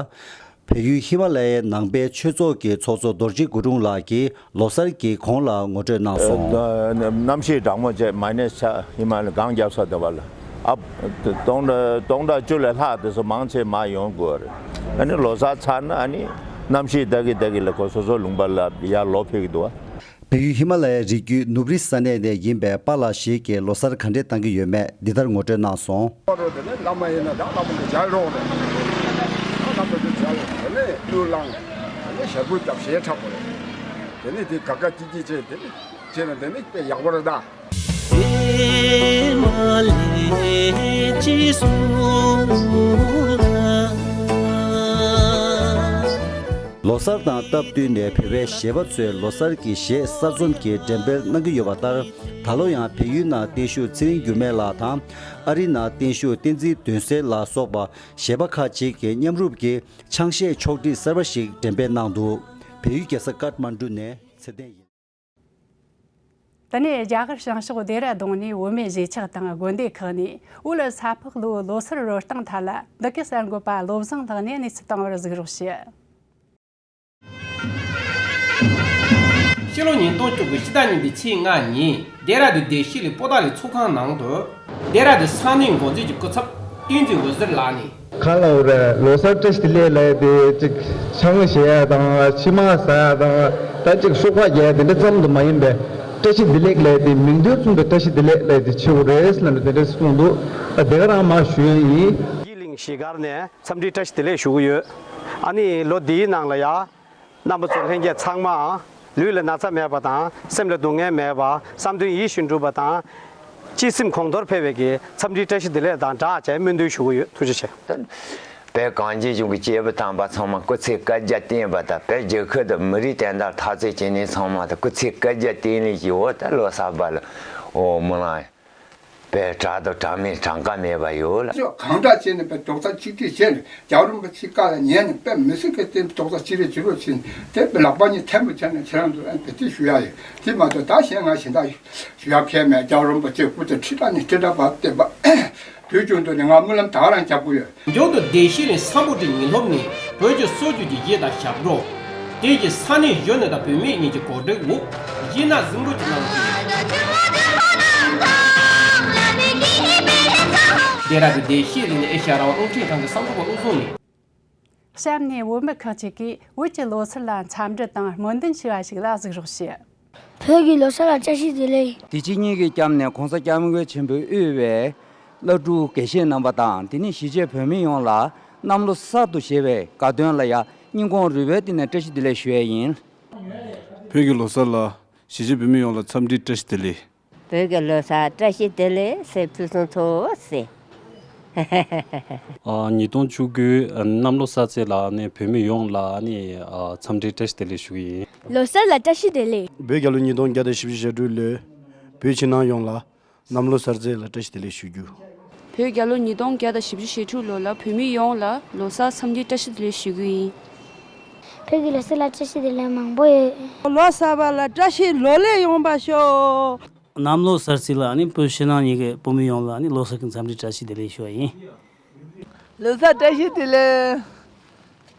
བལ་ཡུལ་ཧི་མ་ལ་ཡའི་ནང་པའི་ཆོས་ཚོགས་ཀྱི་ཚོགས་གཙོ་རྡོ་རྗེ་སྐུ་འཁྲུངས་ལགས་ཀྱིས་ལོ་གསར་གྱི་གོང་ལ་ངོ་སྤྲོད་གནང་སོང་། ཨ་གནམ་གཤིས་གྲང་མོ་བྱས་མ་ནས་ཆ་ཧི་མ་ལ་གངས་རྒྱབ་ས་དེ་བ་ལ་ཨ་སྟོང་ཕྲག་སྟོང་ཕྲག་བཅུ་ལས་ལྷག་དེ་ཚོ་མང་ཆེ་མར་ཡོང་དགོས་རེད། ཨ་ནི་ལོ་གསར་ཚར་ན་ཨ་ནི་གནམ་གཤིས་ད་གི་ད་གི་ལ་ཁོ་སོ་སོ་ལུང་པ་ལ་ཡར་ལོག་ཕེབས་ཀྱི་འདུག་བ། བལ་ཡུལ་ཧི་མ་ལ་ཡའི་རི་རྒྱུད་ནུབ་རི་ས་གནས་ནས་ཡིན་པའི་པཱ་ལགས་ཤིག་གིས་ལོ་གསར་ག་འདྲས་གཏང་གི་ཡོད་མེད་འདི་ལྟར་ངོ་སྤྲོད་གནང་སོང་། དེ་ནས་བླ་མ་ཡིན་ན་ད་བླ་མ་དེ་མཇལ་རོགས་རེད། ད་བླ་མ་དེ་མཇལ་རོགས་དེ་ནས་གླུ་བླངས་དེ་ནས་ཞབས་བྲོ་བརྒྱབ་གཞས་འཁྲབ་དགོས་རེད། དེ་ནས་དེ་ག་ག་ཅི་ཅི་བྱས་དེ་ནས་བྱས་ན་དེ་ནས་དཔེ་ཡག་པོ་རེད་ད། ལོ་གསར་དང་སྟབས་བསྟུན་ནས་བོད་པའི་གཞས་པ་ཚོས་ལོ་གསར་གྱི་གཞས་གསར་རྩོམ་གྱི་འགྲེམས་སྤེལ་གནང་གི་ཡོད་པ་ལྟར། ད་ལོ་ཡང་བལ་ཡུལ་ནང་བརྟན་བཞུགས་ཚེ་རིང་འགྱུར་མེད་ལགས་དང་། ཨ་རི་ནང་བརྟན་བཞུགས་བསྟན་འཛིན་དོན་གསལ་ལ་སོགས་པ་གཞས་པ་ཁག་ཅིག་གིས་མཉམ་རུབ་ཀྱིས་ཆང་གཞས་ཕྱོགས་སྒྲིག་གསར་པ་ཞིག་འགྲེམས་སྤེལ་གནང་འདུག། བལ་ཡུལ་རྒྱལ་ས་ཀཏ་མན་ཌུ་ནས་ཚེ་བརྟན་ཡིན། དེ་ནས་རྒྱ་གར་བྱང་ཕྱོགས་ལྡེ་ར་ལྡུན་ནས་བོད་མི་གཞིས་ཆགས་དང་དགོན་སྡེ་ཁག་ནས་བོད་ས་ཕག་ལོའི་ལོ་སར་རོལ་སྟངས་ཐད་ལ་འདི་གའི་གསར་འགོད་པ་བློ་བཟང་ལགས་ནས་གནས་ཚུལ་བཏང་བར་གཟིགས་རོགས་ཞུ། ཕྱི་ལོ་ཉིས་སྟོང་བཅུ་དགུ་ཕྱི་ཟླ་གཉིས་པའི་ཚེས་ལྔ་ཉིན་ལྡེ་ར་ལྡུན་བདེ་སྐྱིད་གླིང་པོ་ཏཱ་ལའི་ཚོགས་ཁང་ནང་དུ་ལྡེ་ར་ལྡུན་ས་གནས་འགོ་འཛིན་གྱི་སྐུ་ཚབ་བསྟན་འཛིན་འོད་ཟེར་ལགས་ནས། གང་ལབ་རེད། ལོ་གསར་བཀྲ་ཤིས་བདེ་ལེགས་ལབ་དེ་ཅིག་ཆང་བཞེས་ཡ་དང་ཕྱེ་མར་ཟ་ཡ་དང་ད་ཅིག་ཤོག་ཁ་རྒྱག་ཡ་དེ་འདྲ་ཙམ་དུ་མ་ཡིན་པའི་བཀྲ་ཤིས་བདེ་ལེགས་ལབ་དེ་མིང་དོན་མཚུངས་པའི་བཀྲ་ཤིས་བདེ་ལེགས་ལབ་དེ་ཆེ་བོ་རེད་ལབ་ནས་དེ་འདྲ་གསུངས་འདུག། ད་དེ་ག་རང་མར་ཞུ་ཡ་ཡིན། བདེ་སྐྱིད་གླིང་གཞིས་སྒར་ནས་འཚམས་འདྲི་བཀྲ་ཤིས་བདེ་ལེགས་ཞུ་གི་ཡོད། ཨ་ནི་ལོ་འདིའི་ནང་ལ་ཡ། རྣམ་པ་ཚོ་ལྷན་རྒྱས་ཚང་མ་ལུས་ལ་ན་ཚ་མེད་པ་དང་སེམས་ལ་སྡུག་བསྔལ་མེད་པ་བསམ་དོན་ཡིད་བཞིན་འགྲུབ་པ་དང་། སྤྱི་སེམས་གོང་མཐོར་འཕེལ་བའི་གི་འཚམས་འདྲིའི་བཀྲ་ཤིས་བདེ་ལེགས་དང་སྦྲགས་བྱས་སྨོན་འདུན་ཞུ་གི་ཡོད། ཐུགས་རྗེ་ཆེ། བོད་གངས་ཅན་ལྗོངས་ཀྱི་སྐྱེས་བུ་དམ་པ་ཚང་མ་སྐུ་ཚེ་བསྐལ་བརྒྱར་བརྟན་པ་དང་བོད་རྒྱལ་ཁབ་དང་མི་རིགས་བསྟན་དར་འཐབ་རྩོད་བྱེད་མཁན་ཚང་མ་དང་སྐུ་ཚེ་བསྐལ་བརྒྱར་བརྟན་ལེགས་ཀྱི་འོ་ད་ལོ་གསར་པ་ལ་འོ་མི་ལང་། པའི་དགྲ་དང་དགྲ་མེད་གྲངས་ཀ་མེད་པ་ཡོད་ལ། གང་འདྲ་བྱས་ནས་པའི་རྡོག་རྩ་གཅིག་སྒྲིལ་བྱས་ནས་རྒྱལ་བ་རིན་པོ་ཆེའི་བཀའ་ལ་ཉན་ནས་པའི་མི་སེར་གྱི་སྟེང་རྡོག་རྩ་གཅིག་སྒྲིལ་བྱེད་རོགས་བྱས་ནས་དེ་པའི་ལག་པ་གཉིས་ཐལ་མོ་སྦྱར་ནས་ཁྱེད་རང་ཚོ་ཨ་ནི་དེ་ཞུ་ཡ་ཡོད། དེ་མ་གཏོགས་ད་གཞན་ང་གཞན་དག་ཞུ་ཡ་མཁན་མེད། རྒྱལ་བ་རིན་པོ་ཆེའི་སྐུ་ཚེ་ཁྲི་ཕྲག་ནས་ཁྲི་ཕྲག་བར་བརྟན་པ། དུས་རྒྱུན་དུ་ནི་ང་སྨོན་ལམ་ད་ག་རང་རྒྱག་གི་ཡོད། མཇུག་ཏུ་བདེ་སྐྱིད་གླིང་སམ་བྷོ་ཊའི་ཉིན་སློབ་ནི་བོད་ཀྱི་སྲོལ་རྒྱུན་གྱི་གཞས་དང་ཞབས་བྲོ། དེ་རྗེས་ས་གནས་གཞོན་ནུ་དང་བུད་མེད་གཉིས་ཀྱི་གོ་སྒྲིག་འོག་གཞས་སྣ་གཟིགས་འབུལ་གྱི་གནང་ཞིང་། ལྡེ་ར་ལྡུན་བདེ་སྐྱིད་གླིང་ནས་ཨེ་ཤ་ཡ་རང་དབང་རླུང་འཕྲིན་ཁང་གི་གསར་འགོད་པ་བློ་བཟང་ནས། གཤམ་ནས་བོད་མི་ཁག་ཅིག་གིས་བོད་ཀྱི་ལོ་སར་ལ་འཚམས་འདྲི་དང་སྨོན་འདུན་ཞུས་པ་ཞིག་ལ་གཟིགས་རོགས་ཞུ། བོད་ཀྱི་ལོ་གསར་ལ་བཀྲ་ཤིས་བདེ་ལེགས། དེ་ཕྱི་གཉིས་ཀྱི་སྐྱབས་ནས་༸གོང་ས་༸སྐྱབས་མགོན་ཆེན་པོས་དབུས་པའི་བླ་སྤྲུལ་དགེ་བཤེས་རྣམ་པ་དང་དེ་ནས་གཞིས་བྱེས་བོད་མི་ཡོངས་ལ་གནམ་ལོ་གསར་དུ་བཞད་པའི་དགའ་སྟོན་ལ་ཡང་སྙིང་ཁོང་རུས་པའི་གཏིང་ནས་བཀྲ་ཤིས་བདེ་ལེགས་ཞུ་ཡས་ཡིན། བོད་ཀྱི་ལོ་གསར་ལ་གཞིས་བྱེས་བོད་མི་ཡོངས་ལ་འཚམས་འདྲི་བཀྲ་ཤིས་བདེ་ལེགས། བོད་ཀྱི་ལོ་གསར་བཀྲ་ཤིས་བདེ་ལེགས་ཟེར་ཕུན་སུམ་ཚོགས་ཟེར། ཨ། ཉིས་སྟོང་བཅུ་དགུ་གནམ་ལོ་གསར་ཚེས་ལ་ནི་བོད་མི་ཡོངས་ལ་ནི་འཚམས་འདྲི་བཀྲ་ཤིས་བདེ་ལེགས་ཞུ་གི་ཡིན། ལོ་གསར་ལ་བཀྲ་ཤིས་བདེ་ལེགས། བོད་རྒྱལ་ལོ་ཉིས་སྟོང་བརྒྱ་དང་བཞི་བཅུ་ཞེ་དྲུག་ལོའི་བོད་ཕྱི་ནང་ཡོངས་ལ་གནམ་ལོ་གསར་ཚེས་ལ་བཀྲ་ཤིས་བདེ་ལེགས་ཞུ་རྒྱུ། བོད་རྒྱལ་ལོ་ཉིས་སྟོང་བརྒྱ་དང་བཞི་བཅུ་ཞེ་དྲུག་ལོ་ལ་བོད་མི་ཡོངས་ལ་ལོ་གསར་འཚམས་འདྲི་བཀྲ་ཤིས་བདེ་ལེགས་ཞུ་རྒྱུ་ཡིན། བོད་ཀྱི་ལོ་གསར་ལ་བཀྲ་ཤིས་བདེ་ལེགས་མང་པོ་ཡོད། ལོ་གསར་པ་ལ་བཀྲ་ཤིས་ལོ་ལེགས་ཡོང་བ་ཤོག། གནམ་ལོ་གསར་ཚེས་ལ་ནི་བོད་ཕྱི་ནང་གཉིས་ཀྱི་བོད་མི་ཡོངས་ལ་ནི་ལོ་གསར་གྱི་འཚམས་འདྲི་བཀྲ་ཤིས་བདེ་ལེགས་ཞུ་བ་ཡིན། ལོ་གསར་བཀྲ་ཤིས་བདེ་ལེགས།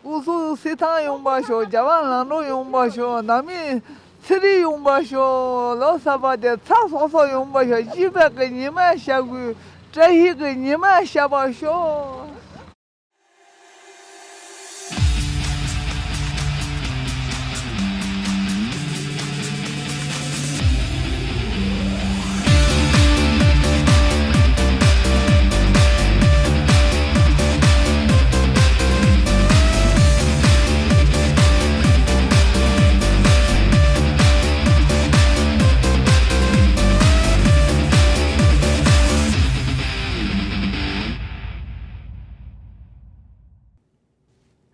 སྐུ་གཟུགས་བསིལ་ཐང་ཡོང་བ་ཤོག། བྱ་བ་ལམ་འགྲོ་ཡོང་བ་ཤོག། ནང་མི་ ཚེ་རིང་ཡོང་བར་ཤོག་ལོ་གསར་པ་དེ་ཚེ་སྲོག་སྲོག་ཡོང་བར་ཤོག་སྐྱིད་པའི་གི་ཉི་མ་ཤར་དགོས། བཀྲ་ཤིས་ཀྱི་ཉི་མ་ཤར་བར་ཤོག་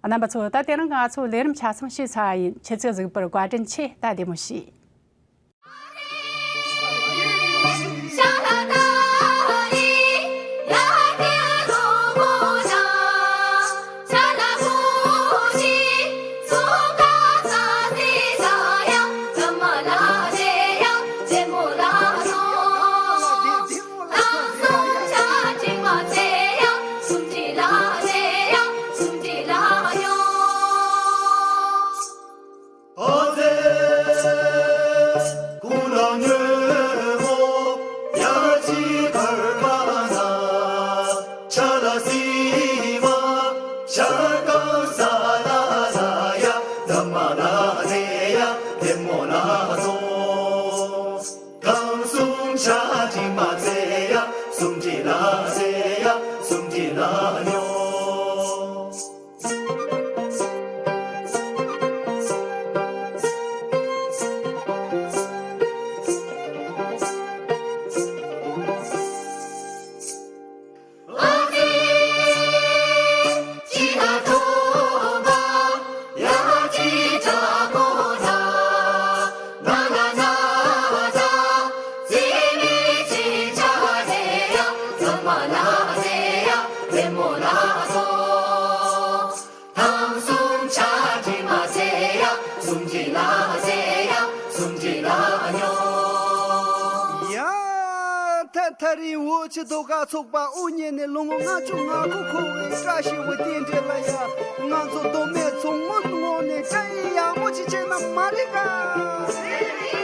རྣམ་པ་ཚོ། ད་དེ་རིང་ང་ཚོ་ལས་རིམ་ཆ་ཚང་ཞིག་ཚར་བ་ཡིན། ཁྱེད་ཚོའི་གཟིགས་པར་བཀའ་དྲིན་ཆེ། ད་བདེ་མོ་བྱོས། ཡ། ཐ་ཐ་རི་འུ་ཅག་ཟློས་གར་ཚོགས་པ་དབུ་བརྙེས་ནས་ལོ་ངོ་ལྔ་བཅུ་ང་དགུ་འཁོར་བའི་བཀྲ་ཤིས་པའི་རྟེན་འབྲེལ་ལ་ཡ། ང་ཚོ་མདོ་སྨད་ཚོ་དངོས་ངོས་ནས་བཀྲ་ཡིག་ཡག་པོ་ཅིག་བྱས་ན་མ་རེད་ག